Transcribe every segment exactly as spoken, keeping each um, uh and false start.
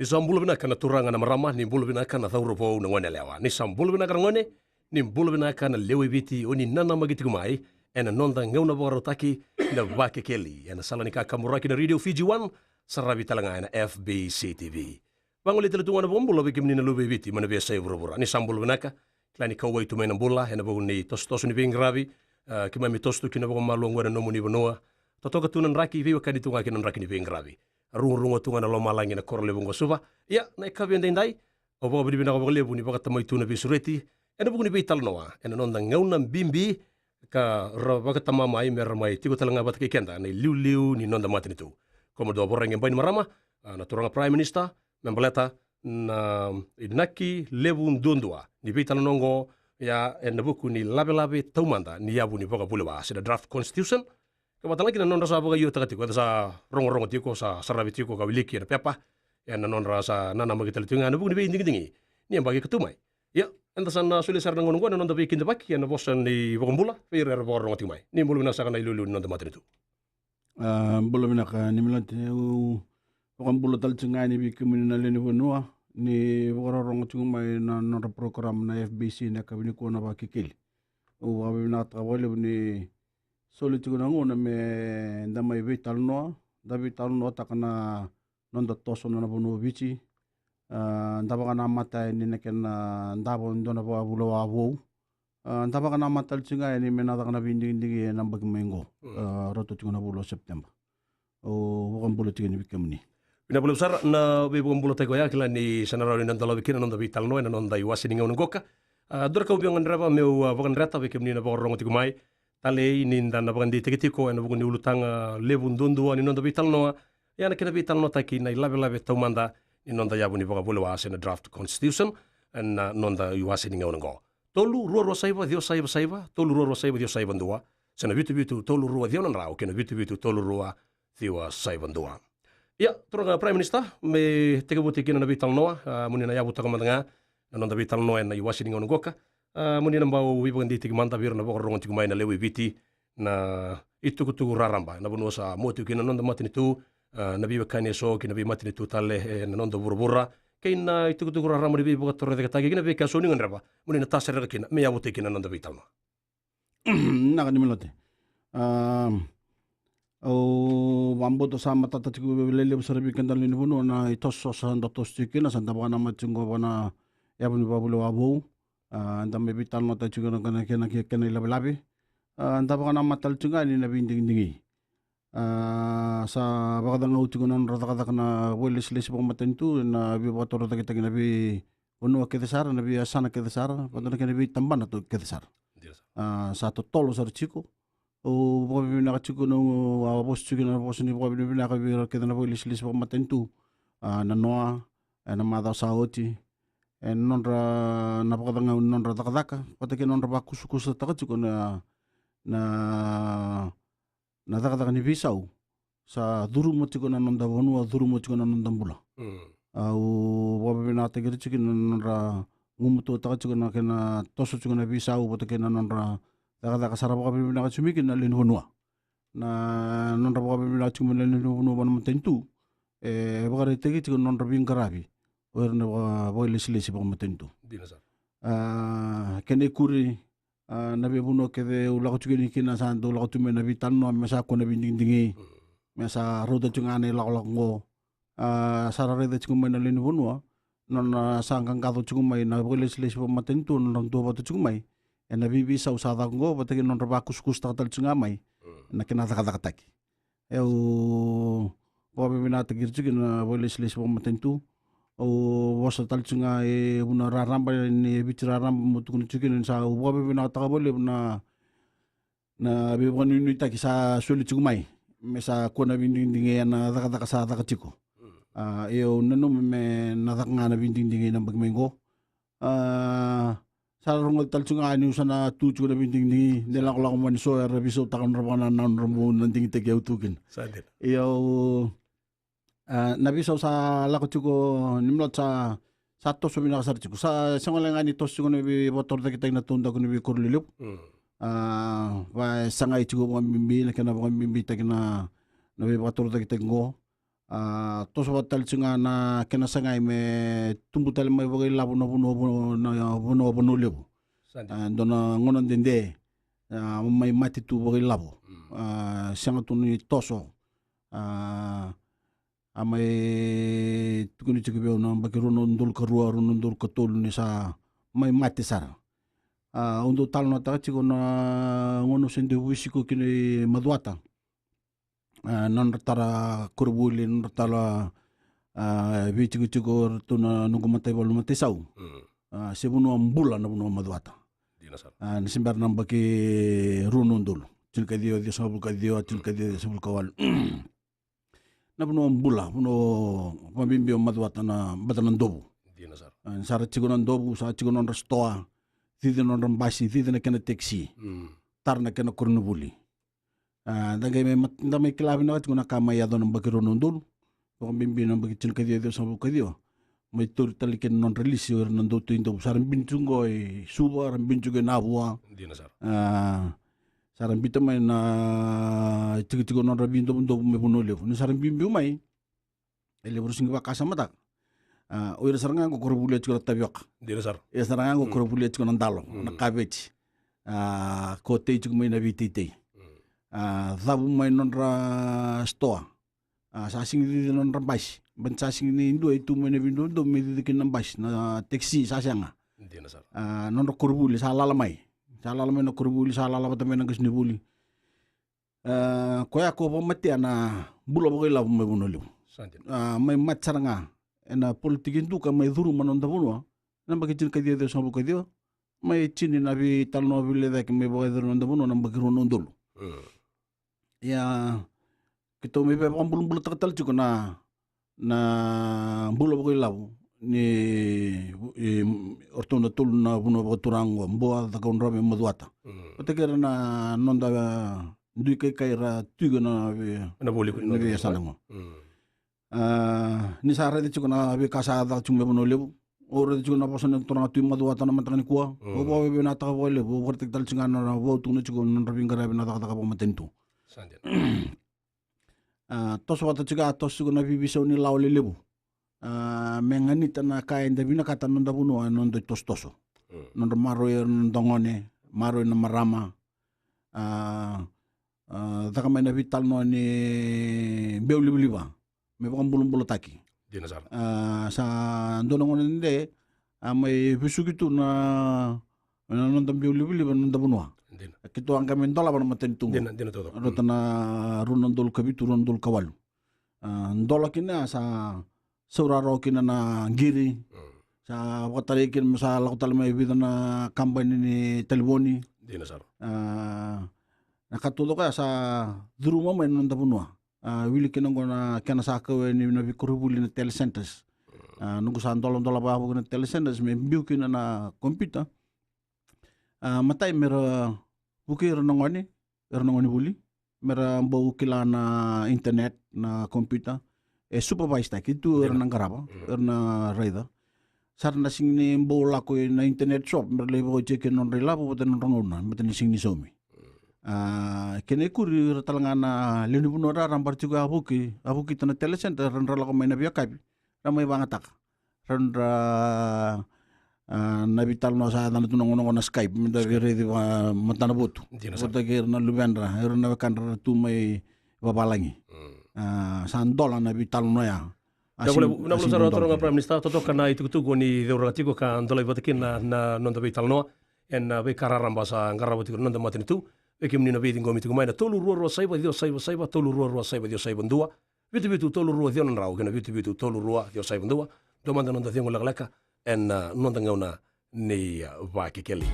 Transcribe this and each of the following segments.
Ni sa bula vinaka na turaga na marama, ni bula vinaka na cauravou na gone yalewa. Ni sa bula vinaka na gone, ni bula vinaka na lewe i Viti, o ni nanamaki tiko mai ena noda gauna vakarautaki na Vakekeli ena sala ni kakaburaki na Radio Fiji One, saravi tale ga ena F B C T V. Vagolei tale tu ga na vakabula vei kemuni na luve i Viti mai na veiyasai vuravura. Ni sa bula vinaka, kila ni kauwai tu mai na bula ena vuku ni tosotoso ni veiqaravi. A, keimami toso tu kina vakamalua oqo ena nomuni vanua. Totoka tu na draki, veiwekani tu ga kina na draki ni veiqaravi. Rugaruga tu ga na lomalagi ena koro levu oqo Suva. Ia, na yakavi edaidai, au vakavinavinaka vakalevu ni vakatamai tu na veisureti ena vuku ni veitalanoa ena noda gauna bibi ka ra vakatama mai me ra mai tiko tale ga vata kei keda na iliuliu ni noda matanitu. Ko Madua Voreqe Bainimarama, a, na turaga Prime Minister, me baleta na inaki levu duadua ni veitalanoa oqo, ia ena vuku ni lavelave taumada ni yavu ni vakavulewa se na draft constitution. Ka vata ga kina na nodra sa vakaiotaka tiko, eda sa rogorogo tiko, sa saravi tiko ka wiliki ena pepa, ena nodra sa nanamaki tale tiko ga ena vuku ni veidigidigi ni yabaki ka tu mai. Ia, eda sa na solia sara na gauna oqo ena noda veikidavaki ena vosa ni vakabula vei ira era vakarorogo tiko mai. Ni bula vinaka saka na iliuliu ni noda matanitu. A, bula vinaka ni Miloti, au vakabula tale tiko ga yani vei kemuni na lewe ni vanua ni vakarorogo tiko mai na nodra program na F B C na yakavi nikua na Vakekeli. Au vakavinavinakataka vakalevu ni soli tiko na gauna me da mai veitalanoa, da veitalanoataka na noda toso na vanua o Viti. A, da vakanamata yani na kena davo e dua na vakavulewa vou. A, da vakanamata tale tiko ga yani me na caka na veidigidigi ena yabaki mai oqo. Mm. A, rauta tiko na vula o Sepiteba. Au vakabula tiko yani vei kemuni. Vinaka vakalevu sara na veivakabulataki oya, kila ni sa na rawa ni na dolavi kina na noda veitalanoa ena noda iwase ni gauna qoka. A, dua na ka au via gadreva meu, a, vakadreta vei kemuni na vakarorogo tiko mai. Talei ni da na vakadeitaki tiko ena vuku ni ulutaga levu duadua ni noda veitalanoa, ia na kena veitalanoataki na ilavelave taumada ni noda yavu ni vakavulewa se na draft constitution ena noda iwase ni gauna oqo. Tolu rua rua saiva ciwa saiva saiva, tolu rua rua saiva ciwa saiva dua, se na vitu vitu tolu rua ciwa na drau kei na vitu vitu tolu rua ciwa saiva dua. Ia, turaga Prime Minister, me tekivutaki kina na veitalanoa, a, mo ni na yavutaka mada ga na noda veitalanoa ena iwase ni gauna qoka. A, mo ni na bau veivakadeitaki mada vei ira na vakarorogo tiko mai na lewe i Viti, na itukutuku raraba ena vanua sa mua tiko kina na noda matanitu, a, na veiwekani eso kei na veimatanitu tale ena noda vuravura, kei na itukutuku raraba ni veivakatorocaketaki kei na veika eso ni gadreva mo ni na tasereka kina me yavutaki kina na noda veitalanoa. Vinaka ni Miloti. A, au vakabauta sa matata tiko lelevu sara vei keda na lewe ni vanua na itosotoso sa da toso tiko kina, sa da vakanamata tiko qo vaka na yavu ni vakavulewa vou. A, da mai veitalanoataka tiko na kena, kena, kena ilavelave. A, da vakanamata tale tiko ga yani na veidigidigi. A, sa vakacagau tiko na nodra cakacaka na vakailesilesi vakamatanitu ena veivakatorocaketaki na veivanua kece sara, na veiyasana kece sara, vata na kena veitabana tu kece sara. Dina sara. A, sa totolo sara tiko. Au vakavinavinaka tiko na, au a vosa tiko na vosa ni vakavinavinaka vei ira kece na vakailesilesi vakamatanitu. A, na noa, ena macawa sa oti, ena nodra na vakacagau ni nodra cakacaka vata kei na nodra vakusakusataka tiko na, na na cakacaka ni veisau sa curuma tiko na noda vanua, curuma tiko na noda bula. Mm. Au vakavinavinakataki ira tiko na nodra gumatuataka tiko na kena toso tiko na veisau vata kei na nodra cakacaka, sa ra vakavinavinaka tiko mai kina na lewe ni vanua. Na nodra vakavinavinaka tiko mai na lewe ni vanua vua na matanitu e vakaraitaki tiko na nodra veiqaravi o ira na vaka, vakailesilesi vakamatanitu. Dina sara. A, kena ikuri, a, na veivanua kece au lako tiko yani kina sa dau lako tu mai na veitalanoa me sa kua na veidigidigi, mm, me sa rauta tiko ga na ilakolako oqo. A, sa ra raica tiko mai na lewe ni vanua na nona sa qaqaco tiko mai na vakailesilesi vakamatanitu, na nodra duavata tiko mai ena veiveisau sa caka oqo vata kei na nodra vakusakusataka tale tiko ga mai, mm, na kena cakacakataki. Au vakavinavinakataki ira tiko na vakailesilesi vakamatanitu. Au vosa tale tiko ga e vuna raraba ni Viti raraba, meu tukuna tiko kina ni sa, au vakavinavinakataka vakalevu na, na veivakanuinuitaki sa soli tiko mai me sa kua na veidigidigi ena cakacaka sa caka tiko. Mm. A, au nanuma me na caka ga na veidigidigi ena yabaki mai oqo. A, sa rogoci tale tiko ga niu sa na tu tiko na veidigidigi, de lakolako mai ni so era veisautaka nodra vakanananu, nodra bau na digitaki au tu kina. Sa dina. Ia au, a, na veisau sa lako tiko ni Miloti sa, sa toso vinaka sara tiko. Sa sega wale ga ni toso tiko na veivakatorocaketaki na taudaku ni veikoro lelevu. Mm. A, vakasagai tiko vakabibi na kena vakabibitaki na, na veivakatorocaketaki oqo. A, toso vata tale tiko ga na kena sagai me tubu tale mai vakailavo na vanua, vanua, na vanua, Vanua Levu. Sa dina. A, dua na gauna dede, a, mai mate tu vakailavo. Mm. A, sega tu ni toso. A, a mai tukuni tiko vei au na yabaki rua na udolu ka rua, rua na udolu ka tolu ni sa mai mate sara. A, au dau talanoataka tiko na gauna au se dau veisiko kina i Macuata. A, nodra tara koronivuli, nodra tara, a, veitikotiko, ratou na noqu mataivalu, Mataisau. Mm. A, se vanua bula na vanua Macuata. Dina sara. A, ni se bera na yabaki rua na udolu. Tinikaciwa ciwasagavulu ka ciwa, tinikaciwa ciwasagavulu ka walu. Na vanua bula, vanua vakabibi o Macuata na bata na dovu. Dina sara. A, ni sa ra tiko na dovu, sa tiko na nodra sitoa, cici na nodra basi, cici na kena tekisi. Mm. Tara na kena koronivuli. A, da qai mai mat-, da mai kila vinaka tiko na ka mai yaco na yabaki rua na udolu. Vakabibi na yabaki tinikaciwa ciwasagavulu ka ciwa. Mai tauri tale kina na nodra lisi o ira na dautoi dovu. Sa ra bini tiko qo i Suva, ra bini tiko i Navua. Dina sara. A, sa ra biuta mai na tikotiko nodra veidovodovo mai Vanua Levu. Ni sa ra biubiu mai, e levu era sega ni vakasamataka. A, o ira sara ga qo ko ra volia tiko na tavioka. Dina sara. Ira sara ga qo ko ra volia tiko na dalo, mm, na kaveti. A, ko tei tiko mai na veiteitei. Mm. A, cavu mai nodra sitoa. A, sa sega ni cici nodra basi. Baleta sa sega ni dua e tu mai na veidododo me cici kina na basi, na tekisi sa sega. Dina sara. A, nodra koronivuli sa lala mai. Sa lala mai na koronivuli, sa lala vata mai na qasenivuli. A, koya ko vakamatea na bula vakailavo mai Vanua Levu. Sa dina. A, mai mate sara ga ena politiki duka mai curuma na noda vanua. Na yabaki tinikaciwa ciwasagavulu ka ciwa. Mai tini na veitalanoa veilecayaki mai vakayacori na noda vanua na yabaki rua na udolu. Mm. Ia, keitou mai via vakabulabulataka tale tiko na, na bula vakailavo ni, e, o ratou na tolu na vanua vakaturaga qo, Bua, Cakaudrove, Macuata. Mm. Vata kei ira na noda dui kaikai ra tu ena vei, na vuli, na veiyasana qo. Mm. A, ni sa raica tiko na veika sa caka tiko mai Vanua Levu. Au raica tiko na vosa ni turaga tu i Macuata ena mataka nikua. Mm. Au vakavinavinakataka vakalevu, au vakaraitaka tale tiko ga na, na vau tukuna tiko na nodra veiqaravi na cakacaka vakamatanitu. Sa dina. A, toso vata tiko, a toso tiko na veiveisau ni lawa lelevu. A, me ganita na ka eda vinakata na noda vanua, na noda itosotoso. Mm. Nodra maroroi ira na noda gone, maroroi na marama. A, a, caka mai na veitalanoa ni beulivaliva me vakabulabulataki. Dina sara. A, sa dua na gauna dede, a, mai vesuki tu na, na noda beulivaliva na noda vanua. Dina. Keitou a qai mai dolava na matanitu qo. Dina, dina taucoko. Rauta na rua na udolu ka vitu, rua na udolu ka walu. A, dola kina, sa sauraurau kina na qiri. Mm. Sa vakatarai kina me sa lako tale mai e vica na kabani ni talevoni. Dina sara. A, na ka taucoko ya sa curuma mai na noda vanua. A, wili kina qo na kena sa kau yani na veikoronivuli na telecenters. Mm. A, noqu sa doladola vakavuki na telecenters me biu kina na kompiuta. A, matai me ra vukei ira na gone, ira na gonevuli, me ra bau kila na internet, na kompiuta. E supervise taki tu ira na qarava, ira na raica. Sa ra na sega ni bau lako ina internet shop me ra lai vakaoti kina na nodra ilavo vata na nodra gauna, baleta ni sega ni saumi. A, kena ikuri, ira tale ga na lewe ni vanua raraba era tiko a vuki, a vukita na telecenter, ra dra lako mai na veiyakavi, ra mai vagataka. Ra dra, a, na veitalanoa sa yacana tu na gauna qo na Skype, me da veiraici vakamatana votu. Dina sara. Vata kei ira na luvedra, ira na wekadra ra tu mai vavalagi. Mm. A, sa dola na veitalanoa ya. A, vinaka vakalevu, vinaka vakalevu sara na turaga Prime Minister, totoka na itukutuku ni cauraka tiko ka dolai vata kina na, na noda veitalanoa ena veika raraba sa qarava tiko na noda matanitu. Vei kemuni na veiciqomi tiko mai na tolu rua rua saiva ciwa saiva saiva, tolu rua rua saiva ciwa saiva dua, vitu vitu tolu rua ciwa na drau kei na vitu vitu tolu rua ciwa saiva dua. Dua mada na noda cegu lekaleka ena, a, noda gauna ni, a, Vakekeli.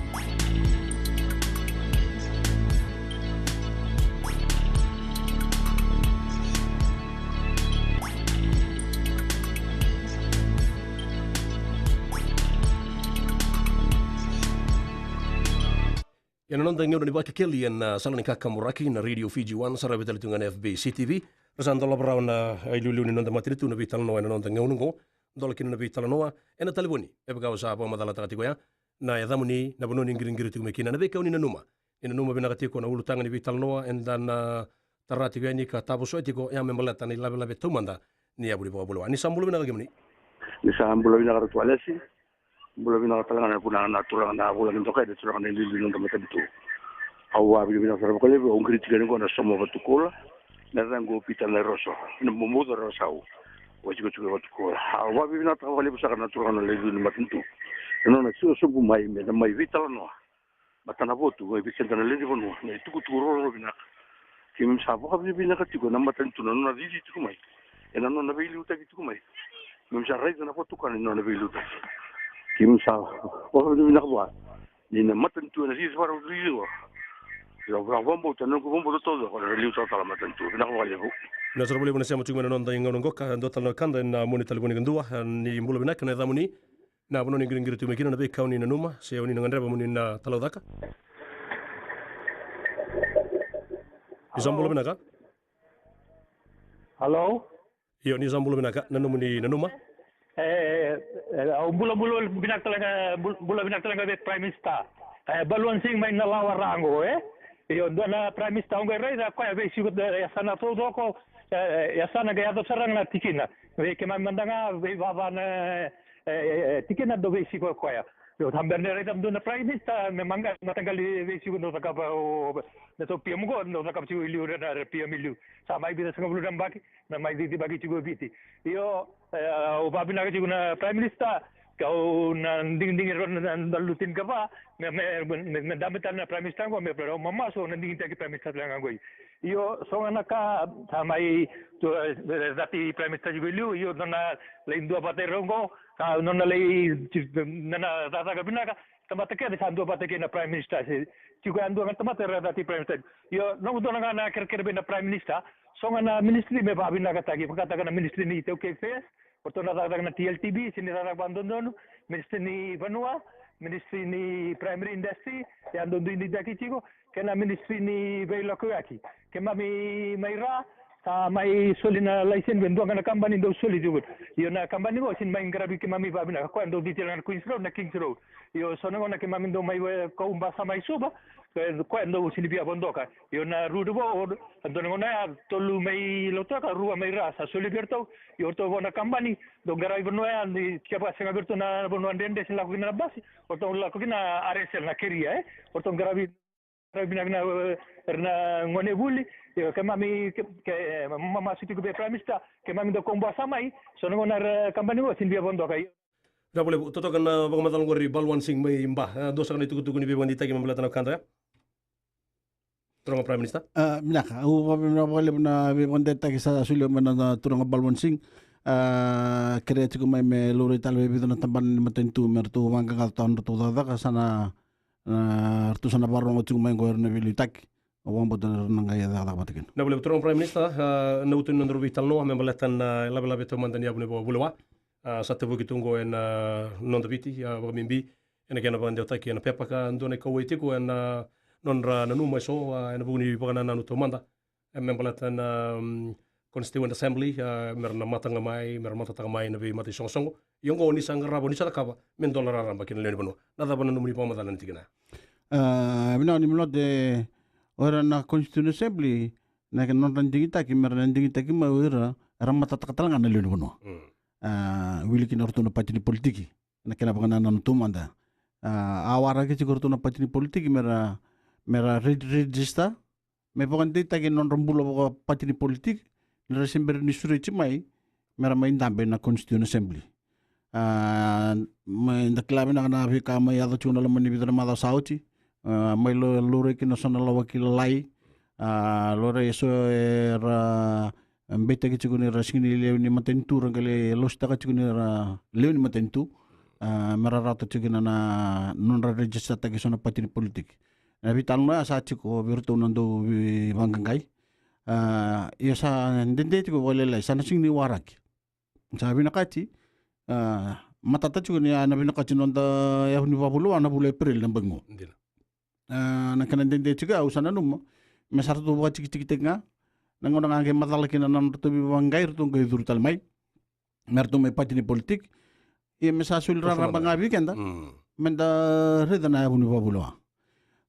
Ena noda gauna ni Vakekeli ena, a, sala ni kakaburaki na Radio Fiji One, saravi tale tu ga na F B C T V. Ra sa dolava rawa na, a, iliuliu ni noda matanitu na veitalanoa ena noda gauna oqo. Dola kina na veitalanoa ena talevoni, me vaka au sa vakamacalataka tiko ya. Na yacamuni, na vanua ni qiriqiri tiko mai kina, na veika o ni nanuma. Ni nanuma vinaka tiko na ulutaga ni veitalanoa eda na tara tiko yani ka tavosoya tiko, ya me baleta na ilavelave taumada ni yavu ni vakavulewa. Ni sa bula vinaka kemuni. Ni sa bula vinaka Ratu Alesi. Bula vinaka tale ga na vuna na turaga na vulagi dokai na turaga na iliuliu ni noda matanitu. Au vavinavinaka sara vakalevu, au qiriti kena qo na Soma Vatukula. Na yacaqu o Pita na Roso, na Momoca Rasau. Au tiko tiko e Vatukula. Au vavinavinakataka vakalevu saka na turaga na iliuliu ni matanitu. Na nona siwa sobu mai me na mai veitalanoa. Matanavotu, mai vei keda na lewe ni vanua, na itukutuku rorogo vinaka. Keimami sa vakavinavinaka tiko ena matanitu na nona cici tiko mai. Ena nona veiliutaki tiko mai. Keimami sa raica na vakatukana ni nona veiliutaki. Keimami sa vakavinavinaka vua. Ni na matanitu ena cici vakarau cici vua. Sa vakabauta, na noqu vakabauta taucoko na liutaka tale na matanitu. Vinaka vakalevu. Vinaka sara vakalevu na sema tiko mai na noda igauna qo ka dua tale na wekada ena mua ni talevoni kadua, ni bula vinaka na yacamuni. Na vanua ni qiriqiri tu mai kina na veikau ni nanuma se o ni na gadreva mo ni na talaucaka. Ni sa bula vinaka. Halo. Io, ni sa bula vinaka, na nomuni nanuma. E, e, au bula, bula vinaka tale ga, bula, bula vinaka tale ga vei Prime Minister. E, Baluan Singh mai na lawa rago, e. Io, dua na Prime Minister au qai raica koya veisiko, e, yasana taucoko, e, e, yasana qai yaco sara ga na tikina. Vei keimami mada ga, veivava na, e, e, e, tikina dau veisiko koya. Io, sa bera ni raica dua na Prime Minister, me maqa, mataqali veisiko dau cakava, o, na tou P M qo, dau cakava tiko i liu, na, na P M i liu. Sa mai vica sagavulu na yabaki, na mai cicivaki tiko e Viti. Io, e, au vavinaka tiko na Prime Minister, kau na digidigi rau na, na, na lutin kava, me, me, me, me dabe tale na Prime Minister qo, me, me rau mamasu, na digitaki Prime Minister tale ga qo. Io, so ga na ka, sa mai, tu, e, cati Prime Minister tiko i liu, io, nona lai dua vata i rau qo, sa nona lai, na, na, cakacaka vinaka, tamata kece sa dua vata kei na Prime Minister, se, tiko yadua ga tamata era cati Prime Minister. Io, noqu dua ga na kerekere vei na Prime Minister, so ga na ministry me vavinakataki, vakataka na ministry ni iTaukei Affairs, o ratou na cakacaka na T L T B, se ni cakacaka vakadodonu, ministry ni vanua, ministry ni primary industry, e a dau duiduitaki tiko, kei na ministry ni veilakoyaki. Keimami mai ra, sa mai soli na laiseni vei dua ga na kabani dau soli tiko. Io na kabani qo, se ni mai qaravi keimami vavinaka, koya dau Viti na Queens Road, na Kings Road. Io, so na gauna keimami dau mai, e, Kau Basa mai Suva, e, koya dau se ni via vodoka. Io na road vo, o, dua na gauna ya, tolu mai Lautoka, rua mai ra, sa soli vei ratou, io ratou vo na kabani, dau qaravi vanua ya, ni kevaka sega vei ratou na vanua dredre, se ni lako kina na basi, o ratou lako kina R S L na keria, e, o ratou qaravi, qaravi vinaka, e, era na gone vuli, io keimami, ke, ke, e, ma, masu tiko vei Prime Minister, keimami dau Kau Basa mai, so na gauna era kabani qo, se ni via vodoka, io. Vinaka vakalevu, totoka na vakamacala qori Balwant Singh mai Ba. E, dua saka na itukutuku ni veivakadeitaki me baleta na wekada ya. Turaga Prime Minister. A, vinaka, au vakavinavinaka vakalevu na veivakadeitaki sa solia mai na, na turaga Balwant Singh. A, kerea tiko mai me laurai tale vei vica na tabana ni matanitu me ratou vaqaqacotaka na nodratou cakacaka, sa na, na, ratou sa na vakarorogo tiko mai qo era na veiliutaki. Au vakabauta ni ra na qai cakacaka vata kina. Vinaka vakalevu turaga Prime Minister, a, na uto ni nodaru veitalanoa me baleta na, a, lavelave taumada ni yavu ni vakavulewa. A, sa tevuki tu qo ena, a, noda Viti, a, vakabibi ena kena vakadewataki ena pepa ka dua na ikauwai tiko ena, a, nodra nanuma eso, a, ena vuku ni vakanananu taumada. E, me baleta na, mm, Constituent Assembly, a, mera na mataga mai, mera matataka mai na veimata isoqosoqo. Ia oqo ni sa qarava, ni sa cakava, me dola raraba kina lewe ni vanua. Na cava na nomuni vakamacala ena tikina ya? A, vinaka ni minote, o ira na Constituent Assembly, na kena nodra digitaki, mera na digitaki mai o ira era matataka tale ga na lewe ni vanua. Mm. A, wili kina o ratou na pati ni politiki, na kena vakanananu taumada. A, a waraki tiko o ratou na pati ni politiki mera, mera re-, register, me vakadeitaki na nodra bula vakapati ni politiki, ni ra se bera ni sureti mai, mera mai dabe na Constituent Assembly. A, mai da kila vinaka na veika mai yaco tiko na loma ni vica na macawa sa oti, a, mai lo-, laurai kina so na lawaki lalai, a, laurai eso era beitaki tiko ni ra sega ni lewe ni matanitu, ra qai lai lositaka tiko ni ra lewe ni matanitu, a, mera rawata tiko kina na nodra registertaki eso na pati ni politiki. Na veitalanoa ya sa tiko vei iratou na dau veivaqaqai. A, ia sa dede tiko vakalailai, sa na sega ni waraki. Sa vinakati, a, matata tiko ni a na vinakati noda yavu ni vakavulewa na vula o Epereli na bogi qo. Dina. A, na kena dede tiko ya au sa nanuma me sa ratou vakatikitikitaki ga. Na gauna ga qai macala kina na nodratou veivaqaqai, ratou qai curu tale mai me ratou mai pati ni politiki. Ia me sa soli raraba ga vei keda, mm, meda raica na yavu ni vakavulewa.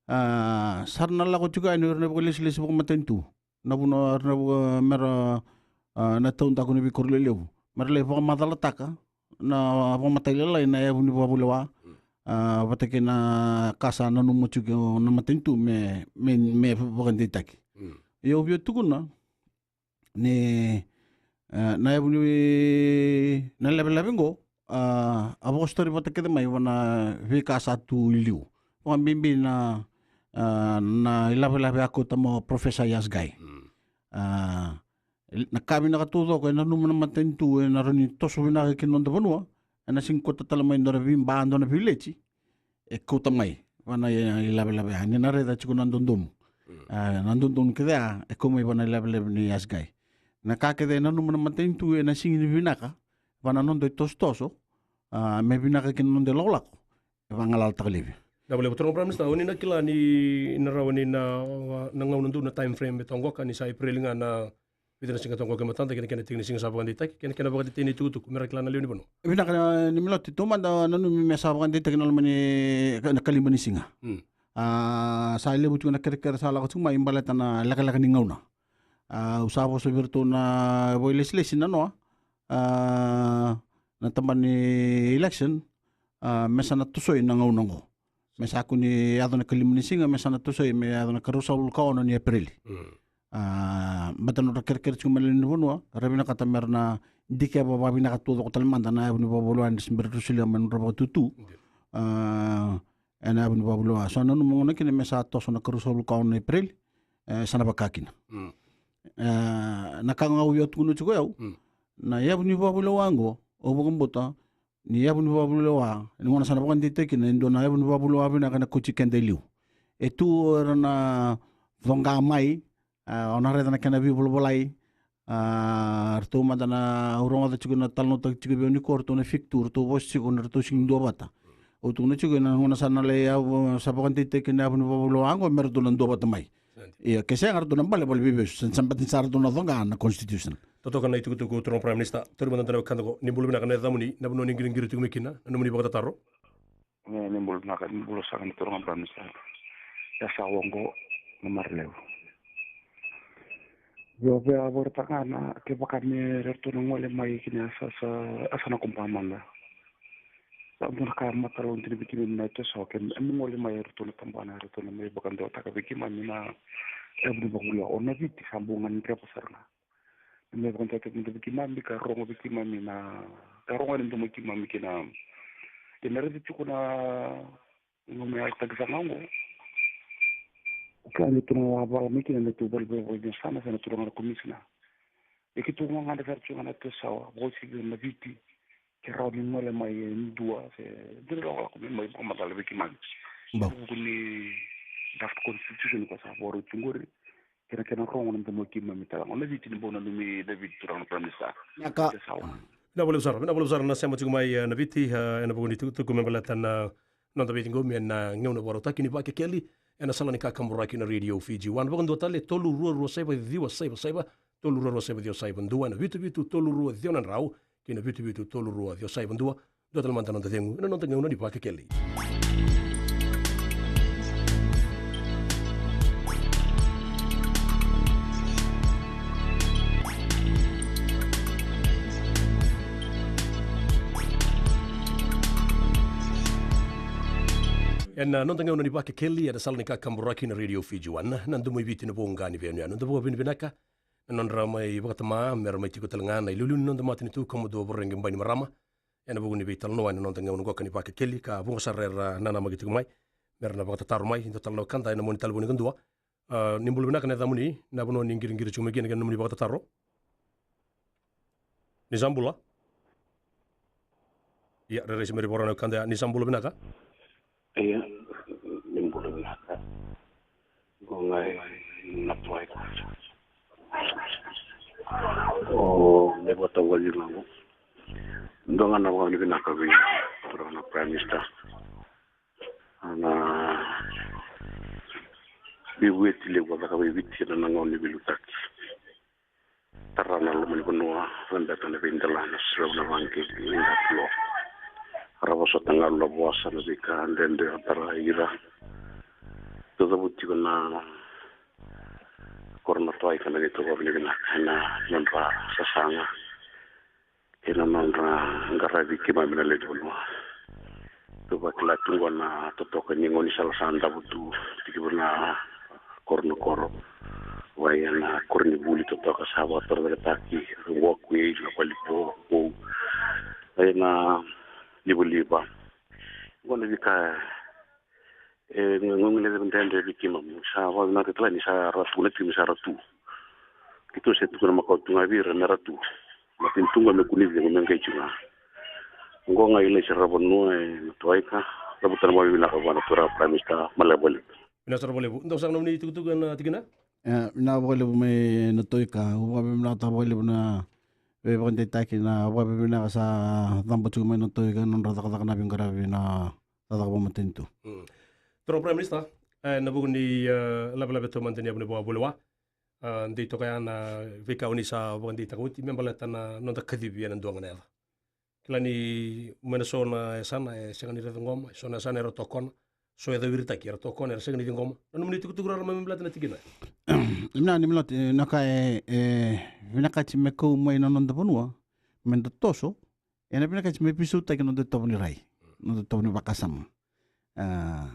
A, sa ra na lako tiko yani o ira na vakalesilesi vakamatanitu. Na vuna era na vuka mera, a, na taudaku ni veikoro lelevu me ra lai vakamacalataka na vakamatailalai na yavu ni vakavulewa, a, vata kei na ka sa nanuma tiko na matanitu me, me, me vakadeitaki. Ia au via tukuna ni, e, na yavu ni, na lavelave qo, a, a vakasotari vata kece mai va na veika sa tu i liu. Vakabibi na, a, na ilavelave a kauta mai o Professor Yasgai. A, na ka vinaka taucoko e nanuma na matanitu e na rawa ni toso vinaka ki na noda vanua, e na sega ni kauta tale mai dua na veiba, dua na veiletsi, e kauta mai va na i, ilavelave ya. Ni na raica tiko na dodonu. A, na dodonu kece ya e kau mai va na ilavelave ni Yasgai. Na ka kece e nanuma na matanitu e na sega ni vinaka va na noda itosotoso, a, me vinaka ki na noda ilakolako, e vagalalataka laivi. Na vale, turaga Prime Minister, o ni na kila ni na rawa ni na, na gauna donu, na time frame e toka qoka ni sa April ga na vica na siga toka qoka e matada kei na kena tiki ni siga sa vakadeitaki kei na kena vakadeitaki na itukutuku me ra kila na lewe ni vanua. Vinaka ni Miloti, taumada nanumi me sa vakadeitaki na loma ni, na kalima ni siga. A, sa levu tiko na kerekere sa lako tiko mai baleta na lekaleka ni gauna. A, au sa vosa vei iratou na vakailesilesi na noa, a, na tabana ni election, a, me sa na tosoi na gauna oqo. Me sa kua ni yaco na kalima ni siga, me sa na tosoi me yaco na karua sagavulu ka ono ni Epereli. A, baleta na nodra kerekere tiko mai na lewe ni vanua, ra vinakata me ra na dikeva vakavinaka taucoko tale mada na yavu ni vakavulewa ni se bera tu solia mai na nodra vakatutu. A, e na yavu ni vakavulewa. So nanuma gona kina me sa toso na karua sagavulu ka ono na Epereli, e, sa na vaka kina. E, na ka ga au via tukuna tiko o yau, na yavu ni vakavulewa oqo, au vakabauta ni yavu ni vakavulewa, ni gona sa na vakadeitaki kina e dua na yavu ni vakavulewa vinaka na kauti keda i liu. E tu era na coqa mai, a, o na raica na kena veivolavolai, a, ratou mada na, au rogoca tiko na talanoataki tiko vei au nikua, ratou na fik tu, ratou vosa tiko na ratou sega ni duavata. Au tukuna tiko e na gona sa na lai yavu, sa vakadeitaki na yavu ni vakavulewa oqo me ratou na duavata mai. Ia, ke sega ratou na bale vale veivesu, sa, sa bati sa ratou na coqa na constitution. Totoka na itukutuku, turaga Prime Minister. Tauri mada na wekada qo, ni bula vinaka, na yacamuni, na vanua ni qiriqiri tiko mai kina, na nomuni vakatataro. E, ni bula vinaka, ni bula saka ni turaga Prime Minister. Ia sa oqo na marau levu. Io, via vakaraitaka ga na kevaka me ratou na gole mai kina sa, sa, sa na kuba mada. Sa dua na ka mataloudina vei keimami na Itosawa, ke me gole mai ratou na tabana, ratou na mai vakadewataka vei keimami na yavu ni vakavulewa. O Naviti sa bau gadreva sara ga me vakadewataki mada vei keimami, ka rogo vei keimami na, ka rogo ena domo i keimami kei na, ena raici tiko na, na me yalataki sara ga oqo. O kea ni tu na vala mai kina na tu valevale ni yasana se na turaga na komisina. E keitou gagadre sara tiko ga na Itosawa, vakauasivi o Naviti, ke rawa ni gole mai e dua se dua na lakolako me mai vakamacala vei keimami. Bau. Vuku ni draft constitution ka sa vakarau tiko qori, kei na kena rogo na domo i keimami tale ga o Naviti, ni bau nanumi Naviti, turaga na Prime Minister. Vinaka. Itosawa. Vinaka vakalevu sara, vinaka vakalevu sara na sema tiko mai, e, Naviti, e, ena vuku ni tukutuku me baleta na noda veiqomi ena gauna vakarautaki ni Vakekeli ena sala ni kakaburaki na Radio Fiji One. Vakadua tale, tolu rua rua saiva ciwa saiva saiva, tolu rua rua saiva ciwa saiva dua, ena vitu vitu tolu rua ciwa na drau kei na vitu vitu tolu rua ciwa saiva dua. Dua tale mada na noda cegu ena noda gauna ni Vakekeli. Ena noda gauna ni Vakekeli ena sala ni kakaburaki na Radio Fiji One, na domo i Viti, na voqa ni veiyanuyanu. Da vakavinavinaka na nodra mai vakatama me ra mai tiko tale ga na iliuliu ni noda matanitu, Commodore Voreqe Bainimarama, ena vuku ni veitalanoa ena noda gauna qoka ni Vakekeli, ka vuqa sara era nanamaki tiko mai me ra na vakatataro mai. Dua tale na wekada ena mua ni talevoni kadua. A, ni bula vinaka, na yacamuni, na vanua ni qiriqiri tiko mai kina kei na nomuni vakatataro. Ni sa bula. Ia, rairai se bera ni vakarau na wekada ya. Ni sa bula vinaka. Ia, ni bula vinaka. Qo ga e na tuai. O me vakatau ga ni lago. Dua ga na vakavinavinaka vei turaga na Prime Minister. Na veivueti levu a caka vei Viti ena gauna ni veiliutaki. Tara na loma ni vanua, cabeta na veidela, na serevu na vaqeqe, na dati lo. Ra vosota galu na vosa, na veika dredre a tara ira. Dau cavuti tiko na koro Na toai ka na neitou vakavinavinaka ena nodra sasaga kei na nodra qaravi keimami na lewe ni vanua. Tou vakila tu qo na totoka ni gaunisala sa davo tu, tiki vou na koro na koro. Vaya na koronivuli totoka sa vakatorocaketaki, walkway, na valipo, vou. Vaya na livaliva. Qo na veika e guilecavi dredre vei keimami. Sa vakavinaka tale ni sa ra tu na timi, sa ra tu. Keitou se tukuna makawa tu ga vei ira me ra tu. Matanitu ga me kua ni cegu, me qai tu ga. Oqo ga i lai sara vanua e na toika. Cavuta na vakavinaka vua na turaga Prime Minister. Maleva levu. Vinaka sara vakalevu. Dou saka nomuni itukutuku ena tikina? E, vinaka vakalevu mai na toika. Au vakavinavinakataka vakalevu na veivakadeitaki, na vakavinavinaka sa caba tiko mai na toika, nodra cakacaka na veiqaravi na cakacaka vakamatanitu. Mm. Turaga Prime Minister, e, na vuku ni, e, lavelave taumada ni yavu ni vakavulewa, e, dei toka ya na veika o ni sa vakadeitaka oti me baleta na noda kacivi ena dua ga na yaca. Kila ni mai na so na yasana e sega ni raica qoma, e so na yasana era tokona, so e cawiritaki era tokona, era sega ni ciqoma. Na nomuni tukutuku rarama me baleta na tikina? Na ni milati, na ka e, e vinakati me kau mai na noda vanua, me da toso, ena vinakati me veisautaki na noda itovo ni rai, noda itovo ni vakasama. A,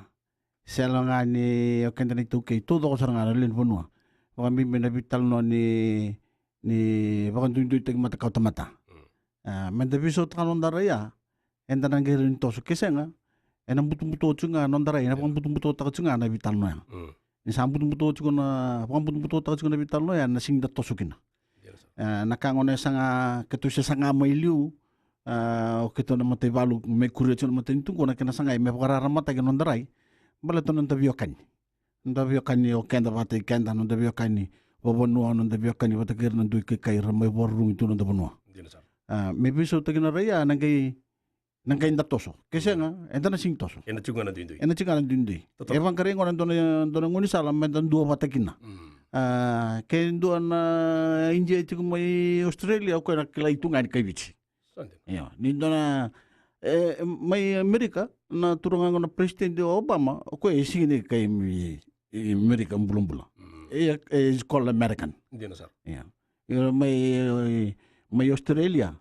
sega ga ni o keda na iTaukei, taucoko sara ga na lewe ni vanua. Vakabibi na veitalanoa ni, ni vakaduiduitaki matakau tamata. Mm. A, me da veisautaka na noda rai ya, eda na qai rawa ni toso. Ke sega, ena butobuto tiko ga na noda rai, ena vakabutobutotaka tiko ga na veitalanoa ya. Mm. Ni sa butobuto tiko na, vakabutobutotaka tiko na veitalanoa ya, na sega ni da toso kina. Dina sara. E, na ka gona e saga, keitou se saga mai liu, e, o keitou na mataivalu, me kuria tiko na matanitu qo na kena sagai me vakararamataki na noda rai. Baleta na noda veiwekani. Noda veiwekani o keda vakataki keda, noda veiwekani vakavanua, noda veiwekani vata kei ira na dui kaikai ra mai vakarurugi tu na noda vanua. Dina sara. A, me veisautaki na rai ya, na qai, na qai da toso. Ke sega, eda na sega ni toso. Ena tiko ga na duidui. Ena tiko ga na duidui. Totoka. E vaqarai gona dua na, dua na gaunisala me da dua vata kina. Mm. A, ke dua na Idia e tiko mai Australia, o koya na kilai tu ga ni kai Viti. Sa dina. Io, ni dua na, e, mai Amerika, na turaga qo na President o Obama, o koya e sega ni kai mai, e, Amerika bulabula. Mm. E, e called American. Dina sara. Io. Io, mai, mai Australia,